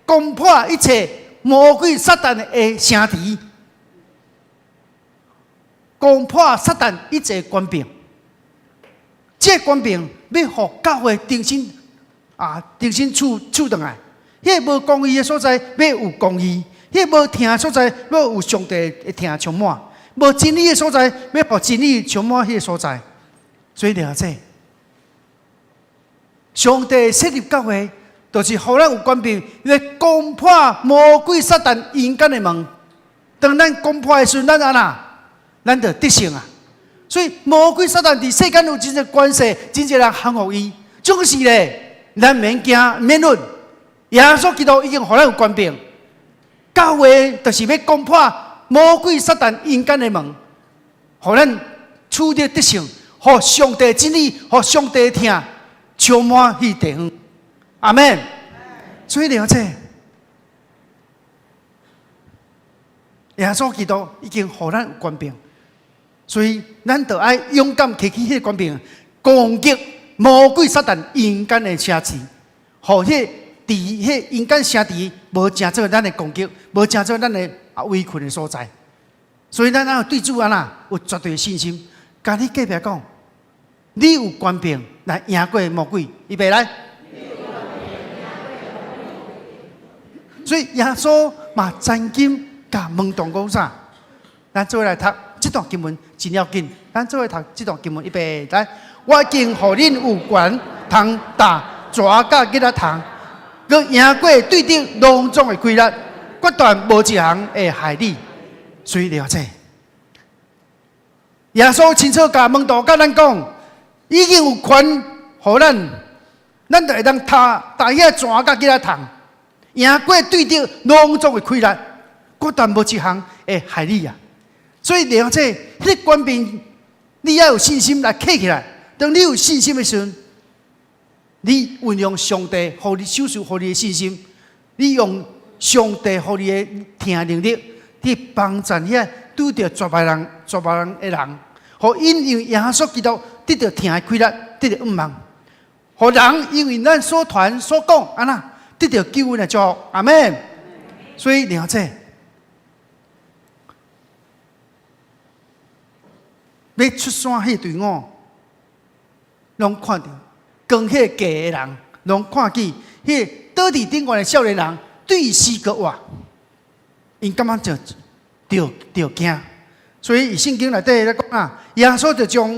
攻破一切魔鬼撒旦的城池，攻破撒旦一切權柄。這個權柄欲予教會重新啊，重新厝厝轉來。彼个無公義的所在，欲有公義；彼个無疼的所在，欲有上帝的疼充滿；無真理的所在，欲予真理充滿彼个所在。所以了解，上帝設立教會，就是予咱有權柄來攻破魔鬼撒旦陰間的門。當咱攻破的時陣，咱按怎？咱就得勝啊！所以魔鬼撒旦佇世間有真濟權勢，真濟人降服伊。總是咧，咱免驚，免論。耶穌基督已經予咱有權柄，教會就是欲攻破魔鬼撒旦陰間的門，予咱取得得勝，予上帝真理，予上帝疼充滿彼地方。阿門。所以了解，耶穌基督已經予咱有權柄，所以咱就愛勇敢提起彼個權柄，攻擊魔鬼撒旦陰間的城池，予彼佇彼陰間城池無成做咱的攻擊，無成做咱的啊圍困的所在。所以咱愛對主按怎有絕對的信心。共你隔壁講，你有權柄來贏過魔鬼，預備來。所以耶穌嘛曾經共門徒講啥？咱做伙來讀這段經文真要緊。咱做伙來讀這段經文，預備來。我已經予恁有權通踏蛇佮吉仔蟲，閣贏過對敵攏總的氣力，決斷無一項會害你。所以了解，耶穌清楚共門徒佮咱講，已經有權予咱，咱就會當踏踏遐蛇佮吉仔蟲，贏過對敵攏總的氣力，決斷無一項會害你啊！所以了解，彼個權柄，你要有信心來揢起來。當你有信心的時陣，你運用上帝予你賞賜予你的信心，你用上帝予你的疼能力，去幫助遐拄著絕望人、絕望的人，予𪜶因為耶穌基督得著疼的氣力，得著向望，予人因為咱所傳所講，按怎得著救恩的祝福，阿門。所以了解，欲出山彼隊伍，攏看著，扛彼個架的人，攏看見彼個倒佇頂懸的少年人對伊死閣活，𪜶感覺就著著驚。所以佇聖經內底咧講啊，耶穌就將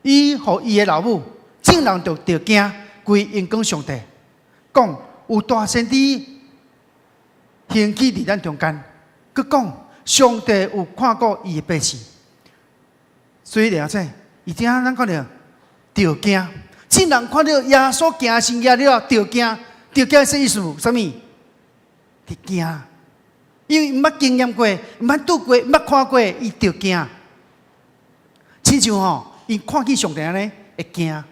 伊予伊的老母，眾人就著驚，歸榮光上帝，講有大先知興起佇咱中間，閣講上帝有看顧伊的百姓。所以了解，伊聽咱看著著驚，眾人看著耶穌行神蹟了，著驚，著驚啥意思？啥物？著驚，因為毋捌經驗過，毋捌拄過，毋捌看過，伊著驚。親像吼，𪜶看見上帝按呢，會驚。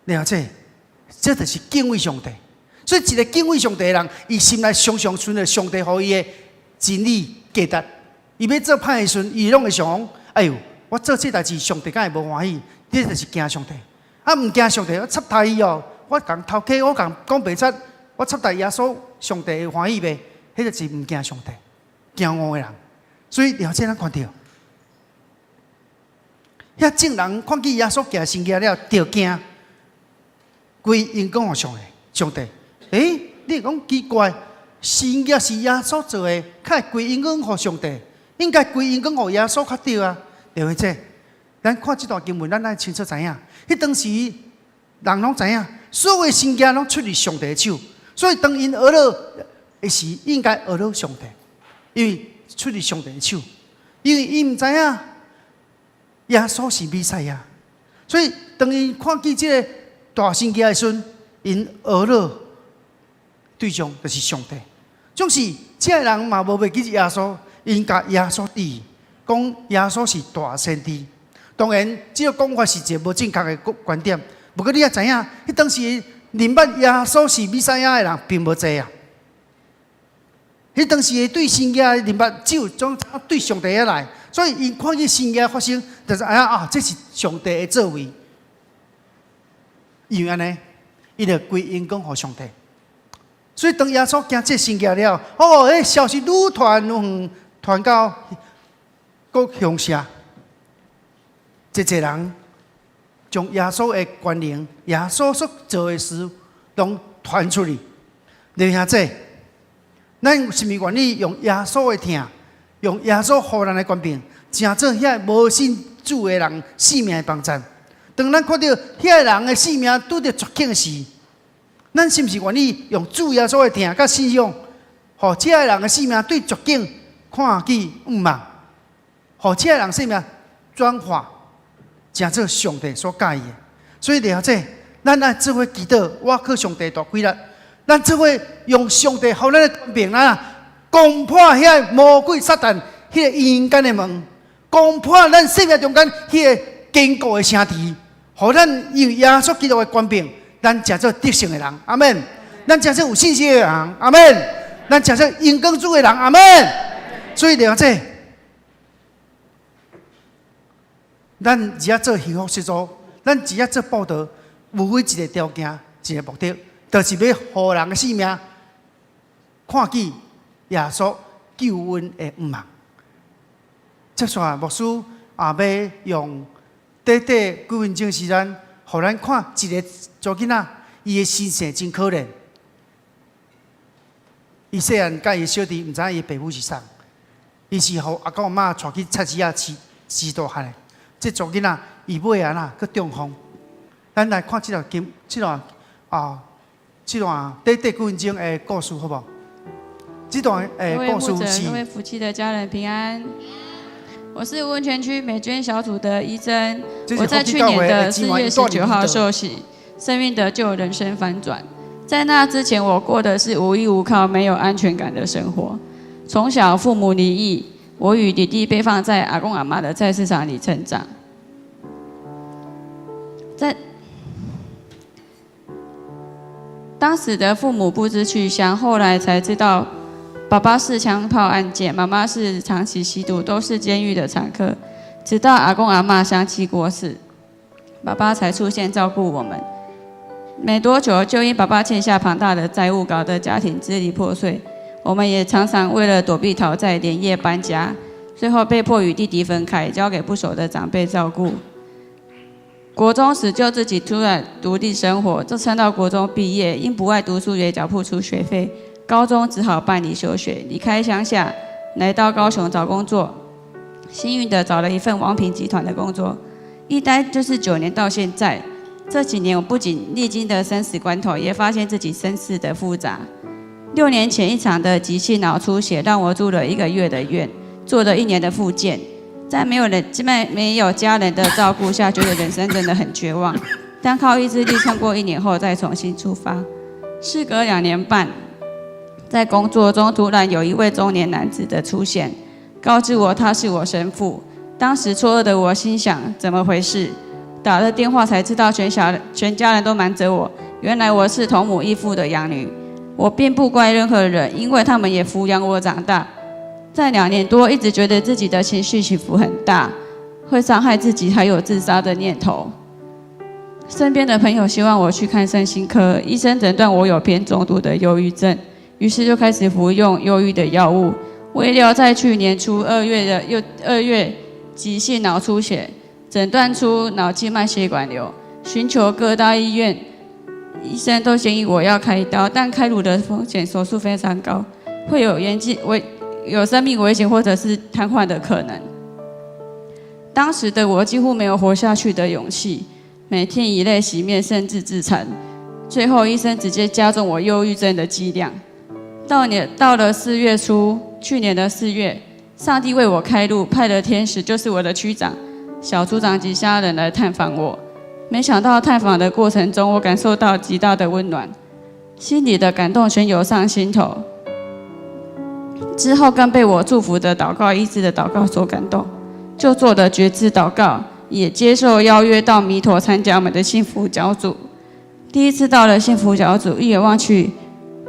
了解，這就是敬畏上帝。所以一個敬畏上帝的人，伊心內常常存著上帝予伊的真理價值。伊欲做歹的時陣，伊攏會想講：哎喲，我做這代誌，上帝敢會無歡喜？這就是驚上帝。啊，毋驚上帝，我插刣伊哦！我共偷雞，我共講白賊，我插刣耶穌，上帝會歡喜袂？彼就是毋驚上帝，驚惡的人。所以了解咱看著，遐眾人看見耶穌行神蹟了，著驚，歸榮光予上帝。上帝，欸，你會講奇怪，神蹟是耶穌做的，較會歸榮光予上帝，應該歸榮光予耶穌較對啊？對袂？這，咱看這段經文，咱愛清楚知影。彼當時人攏知影，所有的神蹟攏出自上帝的手，所以當𪜶學了的時，應該學了上帝，因為出自上帝的手，因為𪜶毋知影耶穌是彌賽亞，所以當𪜶看見這个大神蹟的時陣，𪜶學了對象就是上帝。總是這个人嘛無袂記得耶穌，𪜶共耶穌比，講耶穌是大先知。當然，這个講法是一个無正確的觀點。不過你也知影，彼當時認捌耶穌是彌賽亞的人並無濟啊。彼當時對神蹟的認捌，只有總對上帝遐來，所以𪜶看見神蹟發生，就是哎呀啊，這是上帝的作為。因為按呢，伊就歸榮光予上帝。所以當耶穌行這神蹟了，哦，彼消息愈傳愈遠，傳到各鄉社，濟濟人將耶穌的權能、耶穌所做的事，攏傳出去。弟兄姊，咱是毋是願意用耶穌的疼，用耶穌予咱的權柄，成做遐無信主的人性命的幫贊？當咱看著遐人的性命拄著絕境時，咱是毋是願意用主耶穌的疼佮信仰，予這个人的性命對絕境看見向望，予這个人性命轉化，成做上帝所佮意的？所以弟兄姊，咱愛做伙祈禱，倚靠上帝大威力，咱做伙用上帝予咱的權柄啊，攻破遐魔鬼撒旦彼个陰間的門，攻破咱生命中間彼个堅固的城池，予咱用耶穌基督的權柄，咱成做得勝的人，阿們。咱成做有信心的人，阿們。咱成做榮光主的人，阿們。所以弟兄姊，咱只要做幸福小組，咱只要做佈道，無非一个條件，一个目的，就是欲予人的性命看見耶穌救恩的向望。接下來牧師也欲用短短幾分鐘時間，予咱看一个查某囡仔，伊的身世真可憐。伊細漢佮伊小弟毋知影伊爸母是啥，伊是予阿公阿嬤帶去菜市仔飼飼大漢的。這查某囡仔伊尾仔哪閣中風。咱來看這段經，這段啊，這段短短幾分鐘的故事，好無？這段的故事是。各位福氣的家人平安。我是溫泉區美娟小組的醫生，我在去年的4月19號受洗，生命得救，人生翻轉。在那之前，我過的是無依無靠、沒有安全感的生活。從小父母離異，我與弟弟被放在阿公阿嬤的菜市場裡成長。在當時的父母不知去向，後來才知道，爸爸是槍炮案件，媽媽是長期吸毒，都是監獄的常客。直到阿公阿嬤相繼過世，爸爸才出現照顧我們。沒多久，就因爸爸欠下龐大的債務，搞得家庭支離破碎。我們也常常為了躲避討債，連夜搬家，最後被迫與弟弟分開，交給不熟的長輩照顧。國中時就自己突然獨立生活，就撐到國中畢業，因不愛讀書也繳不出學費。高中只好辦理休學，離開鄉下，來到高雄找工作。幸運的找了一份王品集團的工作，一待就是9年到現在。這幾年我不僅歷經的生死關頭，也發現自己身世的複雜。6年前一場的急性腦出血，讓我住了一個月的院，做了一年的復健。在沒有人、沒沒有家人的照顧下，覺得人生真的很絕望。但靠意志力撐過一年後，再重新出發。事隔2年半，在工作中突然有一位中年男子的出現，告知我他是我生父。當時錯愕的我心想：怎麼回事？打了電話才知道全家人都瞞著我。原來我是同母異父的養女。我並不怪任何人，因為他們也撫養我長大。在2年多，一直覺得自己的情緒起伏很大，會傷害自己，還有自殺的念頭。身邊的朋友希望我去看身心科，醫生診斷我有偏中度的憂鬱症，於是就開始服用憂鬱的藥物。未料在去年初二月的又2月急性腦出血，診斷出腦靜脈血管瘤，尋求各大醫院，醫生都建議我要開刀，但開顱的風險手術非常高，會有嚴重危有生命危險或者是癱瘓的可能。當時的我幾乎沒有活下去的勇氣，每天以淚洗面，甚至自殘。最後醫生直接加重我憂鬱症的劑量。到了4月初，去年的四月，上帝為我開路，派了天使，就是我的區長、小組長及家人來探訪我。沒想到探訪的過程中，我感受到極大的溫暖，心裡的感動全湧上心頭。之後更被我祝福的禱告、醫治的禱告所感動，就做了決志禱告，也接受邀約到彌陀參加我們的幸福小組。第一次到了幸福小組，一眼望去，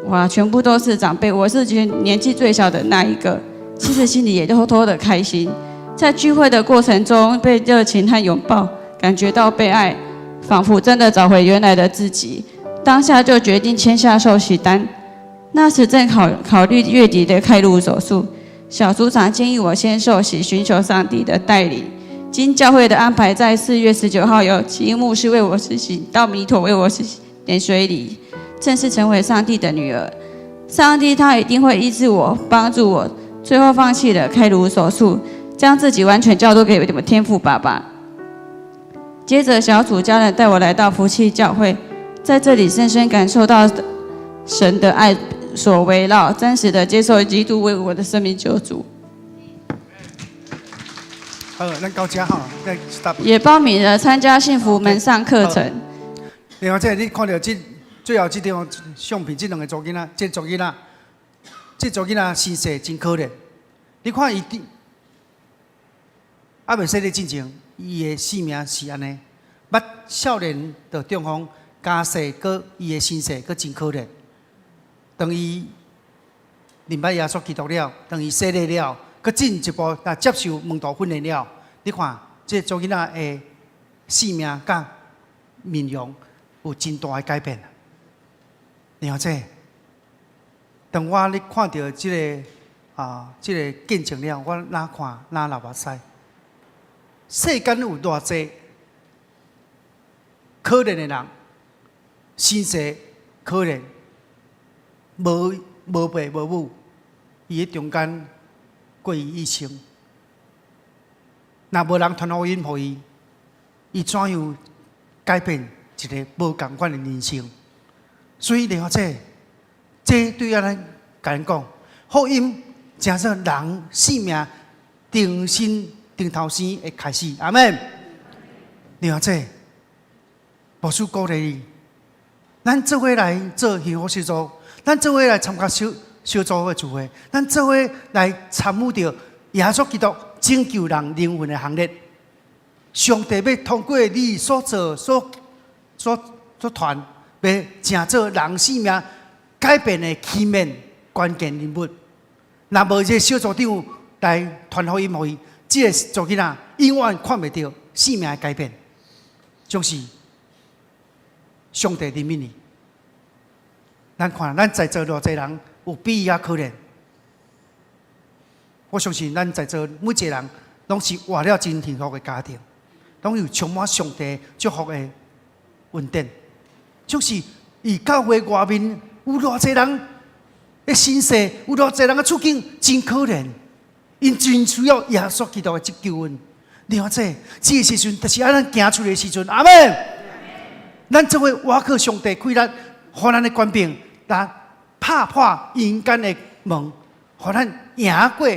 哇，全部都是長輩，我是覺年紀最小的那一個。其實心裡也偷偷的開心。在聚會的過程中，被熱情和擁抱，感覺到被愛，仿佛真的找回原來的自己。當下就決定簽下受洗單。那時正考慮月底的開顱手術，小組長建議我先受洗，尋求上帝的帶領。經教會的安排，在4月19號由齊牧師為我施行到彌陀為我施行點水禮，正式成為上帝的女兒。上帝他一定會醫治我，幫助我，最後放棄了開顱手術，將自己完全交託給我們天父爸爸。接着，小組家人帶我來到福氣教會，在這裡深深感受到神的愛所圍繞，真實的接受基督為我的生命救主。好，咱到遮吼，來 stop。也報名了參加幸福門上課程。另外，這你看著這最後這張相片，這兩個查某囡仔，這查某囡仔，這查某囡仔身世真可憐。你看伊佇猶未洗禮進前，伊的性命是按呢，捌少年就中風，家世閣伊的身世閣真可憐。當伊認捌耶穌基督了，當伊洗禮了，閣進一步來接受門徒訓練了，你看這查某囡仔的性命佮面容有真大的改變。了解。當我咧看著這个啊，這个見證了，我哪看哪流目屎。世間有偌濟可憐的人，身世可憐，無無爸無母，伊佇中間過伊一生。若無人傳福音予伊，伊怎樣改變一个無仝款的人生？所以了解，這對咱共咱講，福音成做人生命重新重頭生的開始。阿們。了解，牧師鼓勵你，咱做伙來做幸福小組，咱做伙來參加小小組的聚會，咱做伙來參與著耶穌基督拯救人靈魂的行列。上帝欲通過你所做、所所所傳，欲成做人生命改變的起面關鍵人物。若無這個小組長來傳福音予伊，這个查某囡仔永遠看袂著生命的改變，就是上帝憐憫你。咱看，咱在座偌濟人有比伊較可憐。我相信咱在座每一個人，攏是活了真幸福的家庭，攏有充滿上帝祝福的恩典。就是佇教會外面有偌濟人的身世，有偌濟人的處境真可憐，𪜶真需要耶穌基督的這救恩。了解，這个時陣就是愛咱行出來的時陣。阿們。咱做伙倚靠上帝氣力，予咱的權柄來拍破陰間的門，予咱贏過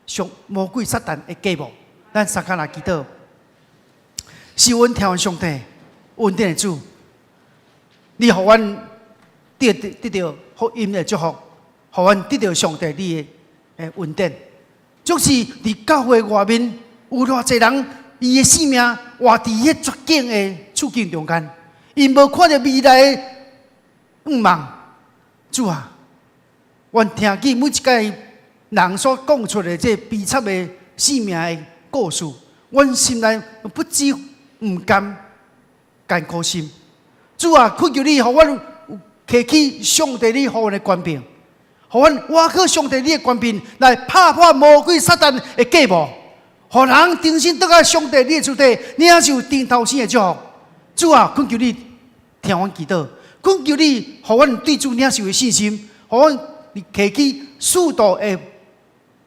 上魔鬼撒旦的計謀。咱三跤來祈禱，是阮聽完上帝恩典的主，你予阮得得得著福音的祝福，予阮得著上帝你的恩典。就是佇教會外面有偌濟人，伊的生命活佇彼絕境的處境中間，𪜶無看著未來的願望。主啊，阮聽見每一個人所講出的這悲慘的生命的故事，阮心內不知毋甘艱苦心。主啊，懇求你，予阮提起上帝你予阮的權柄，予阮倚靠上帝你的權柄來拍破魔鬼撒旦的計謀，予人重新倒來上帝你的厝底，領受重頭生的祝福。主啊，懇求你聽阮祈禱，懇求你予阮對主領受的信心，予阮提起使徒的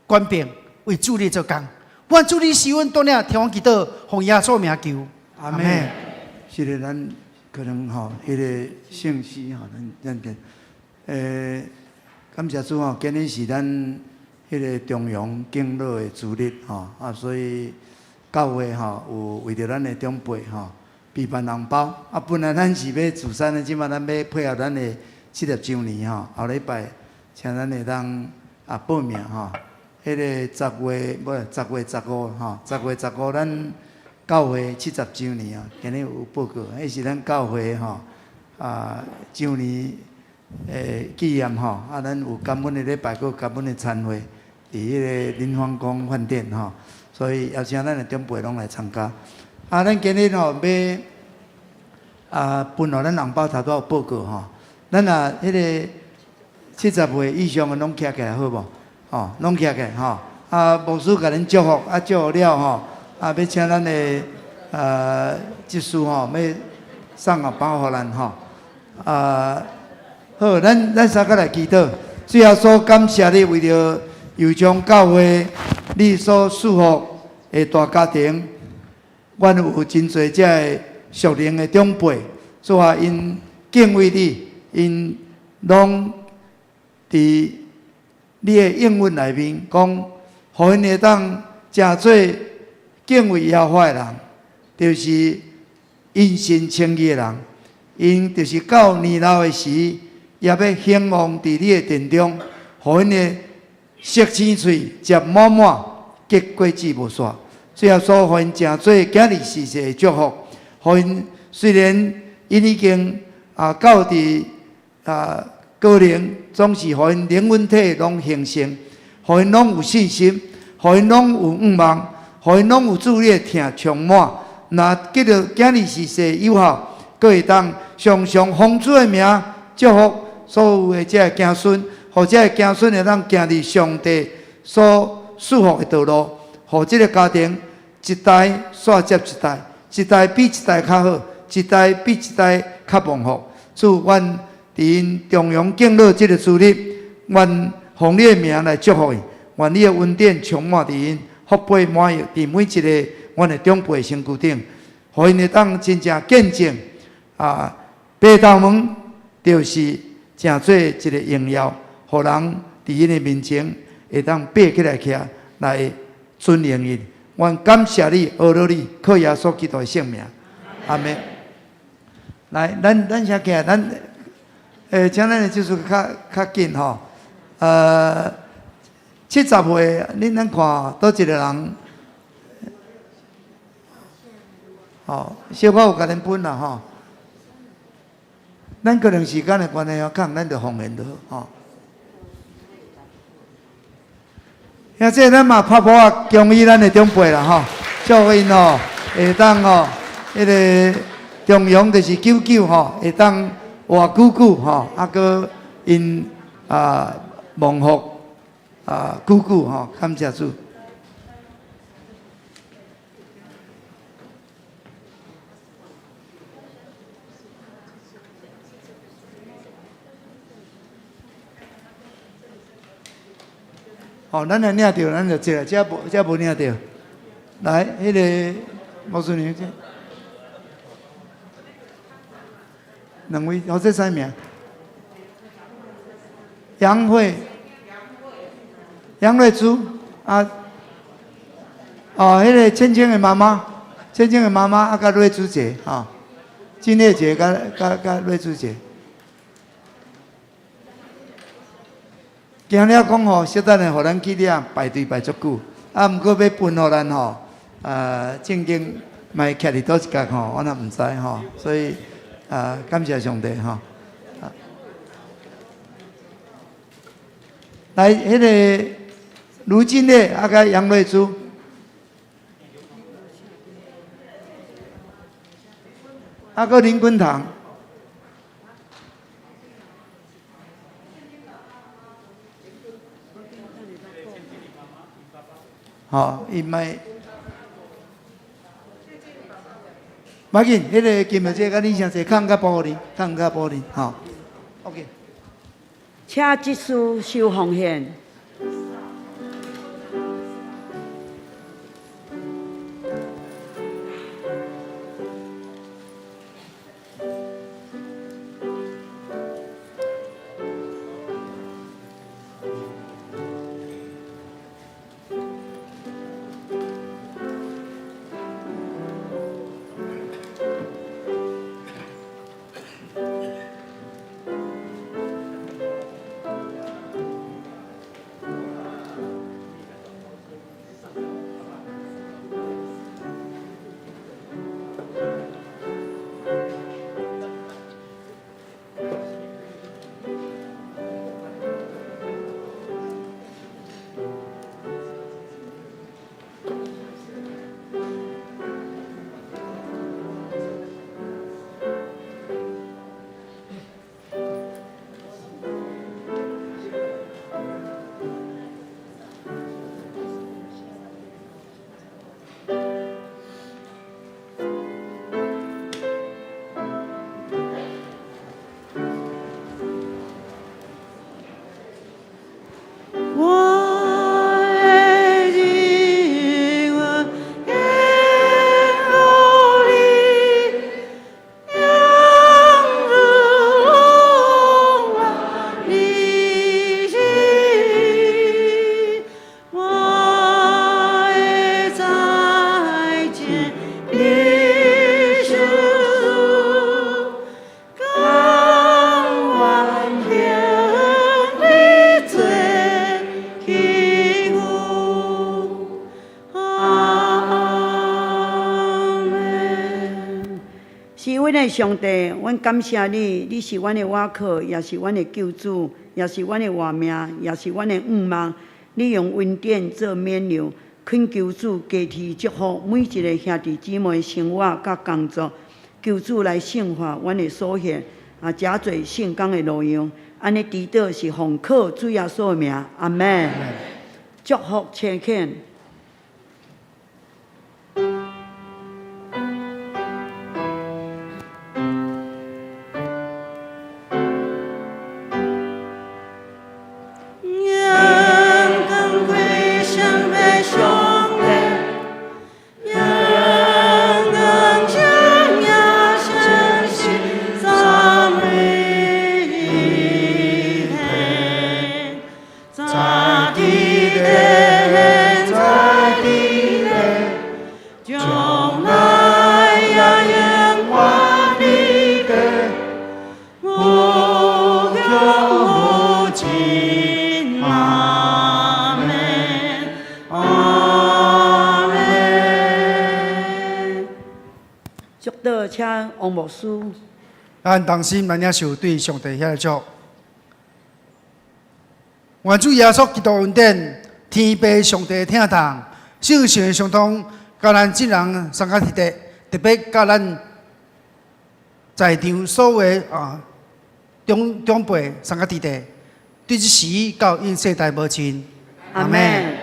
權柄為主你做工。願主你賜阮帶領聽阮祈禱，奉耶穌名求。阿們。是的，咱可能吼，彼个信息吼，咱咱個，感謝主吼，今日是咱彼个重陽敬老的主日吼，啊，所以教會吼有為著咱的長輩吼備辦紅包。啊，本來咱是欲聚餐的，這擺咱欲配合咱的七十週年吼，後禮拜請咱會當啊報名吼。彼个10月無10月15吼，十月十五咱教會七十週年啊，今日有報告，彼是咱教會吼啊周年的紀念吼，啊，咱有感恩的禮拜，閣有感恩的餐會，佇彼个林芳宮飯店吼，所以邀請咱的長輩攏來參加。啊，咱今日吼欲啊分予咱紅包頭拄有報告吼，咱若彼个70歲以上的攏徛起來好無？吼，攏徛起來吼。啊，牧師共恁祝福，啊，祝福了吼，啊，欲請咱的執事吼，欲送紅包予咱吼。啊，好，咱三個來祈禱。主耶穌，感謝你為著右將教會，你所賜福的大家庭，阮有真濟這个屬靈的長輩，主啊，𪜶敬畏你，𪜶攏佇你的應允內面講，予𪜶會當成做敬畏耶和華的人，就是因信稱義的人，𪜶就是到年老的時，也欲興旺佇你的殿中，予𪜶的舌青喙食滿滿，結果子無煞。主耶穌，予𪜶成做囝兒世世的祝福，予𪜶雖然𪜶已經到佇高齡，總是予𪜶靈魂體攏興盛，予𪜶攏有信心，予𪜶攏有向望，予𪜶攏有主你的疼充滿。若得著囝兒世世有效，閣會當常常奉主的名祝福所有的這个子孫，予這个子孫會當行佇上帝所賜福的道路，予這个家庭一代煞接一代，一代比一代較好，一代比一代較蒙福。主，阮佇𪜶重陽敬老這个主日，阮奉你的名來祝福伊，願你的恩典充滿佇𪜶，福杯滿溢佇每一个阮的長輩身軀頂，予𪜶會當真正見證啊，白頭毛就是成做一个榮耀，予人佇𪜶的面前會當爬起來徛來尊榮伊。阮感謝你，阿羅你，靠耶穌基督的聖名，阿們。來，咱先起來，咱請咱的執事較較緊吼。70歲，恁咱看佗一个人，吼，小可有共恁分啦吼。咱可能時間的關係哦，空咱就奉獻就好吼。兄弟，咱嘛拍噗仔恭喜咱的長輩啦吼，祝福𪜶吼會當吼，彼个重陽就是九九吼，會當活久久吼，閣𪜶蒙福久久吼，感謝主。吼，咱若領著，咱就坐，這無領著。來，彼个牧師娘，這兩位，這啥名？楊慧，楊瑞珠啊，哦，彼个倩倩的媽媽，倩倩的媽媽啊，佮瑞珠姐，吼，金麗姐佮瑞珠姐。驚了講吼，小等下，予咱去領排隊排足久，啊，毋過欲分予咱吼，正經嘛會徛佇佗一角吼，我若毋知吼，所以感謝上帝吼。來，彼个盧金烈啊，佮楊瑞珠，啊，閣林君堂。吼，伊莫，無要緊，彼个金小姐佮你先坐，空較保恁，空較保恁，吼。OK。請執事收奉獻。的上帝，阮感謝你，你是阮的倚靠，也是阮的救主，也是阮的活命，也是阮的向望。你用恩典做冕旒，懇求主加添祝福每一个兄弟姊妹生活佮工作。求主來聖化阮的所行，啊，誠濟聖工的路用。按呢祈禱是奉靠主耶穌的名，阿們。祝福請遣。願光歸向被上帝，願光將亞相信讚美天，在地的，在地的，將來也永遠的，無窮無盡，阿們，阿們。祝禱請王牧師。咱同心來領受對上帝遐个祝福。願主耶穌基督恩典，天父上帝的疼痛，聖神的相通，佮咱眾人相佮佇佇，特別佮咱在場所有的啊長長輩相佮佇佇，對這時到永世代無盡。阿們。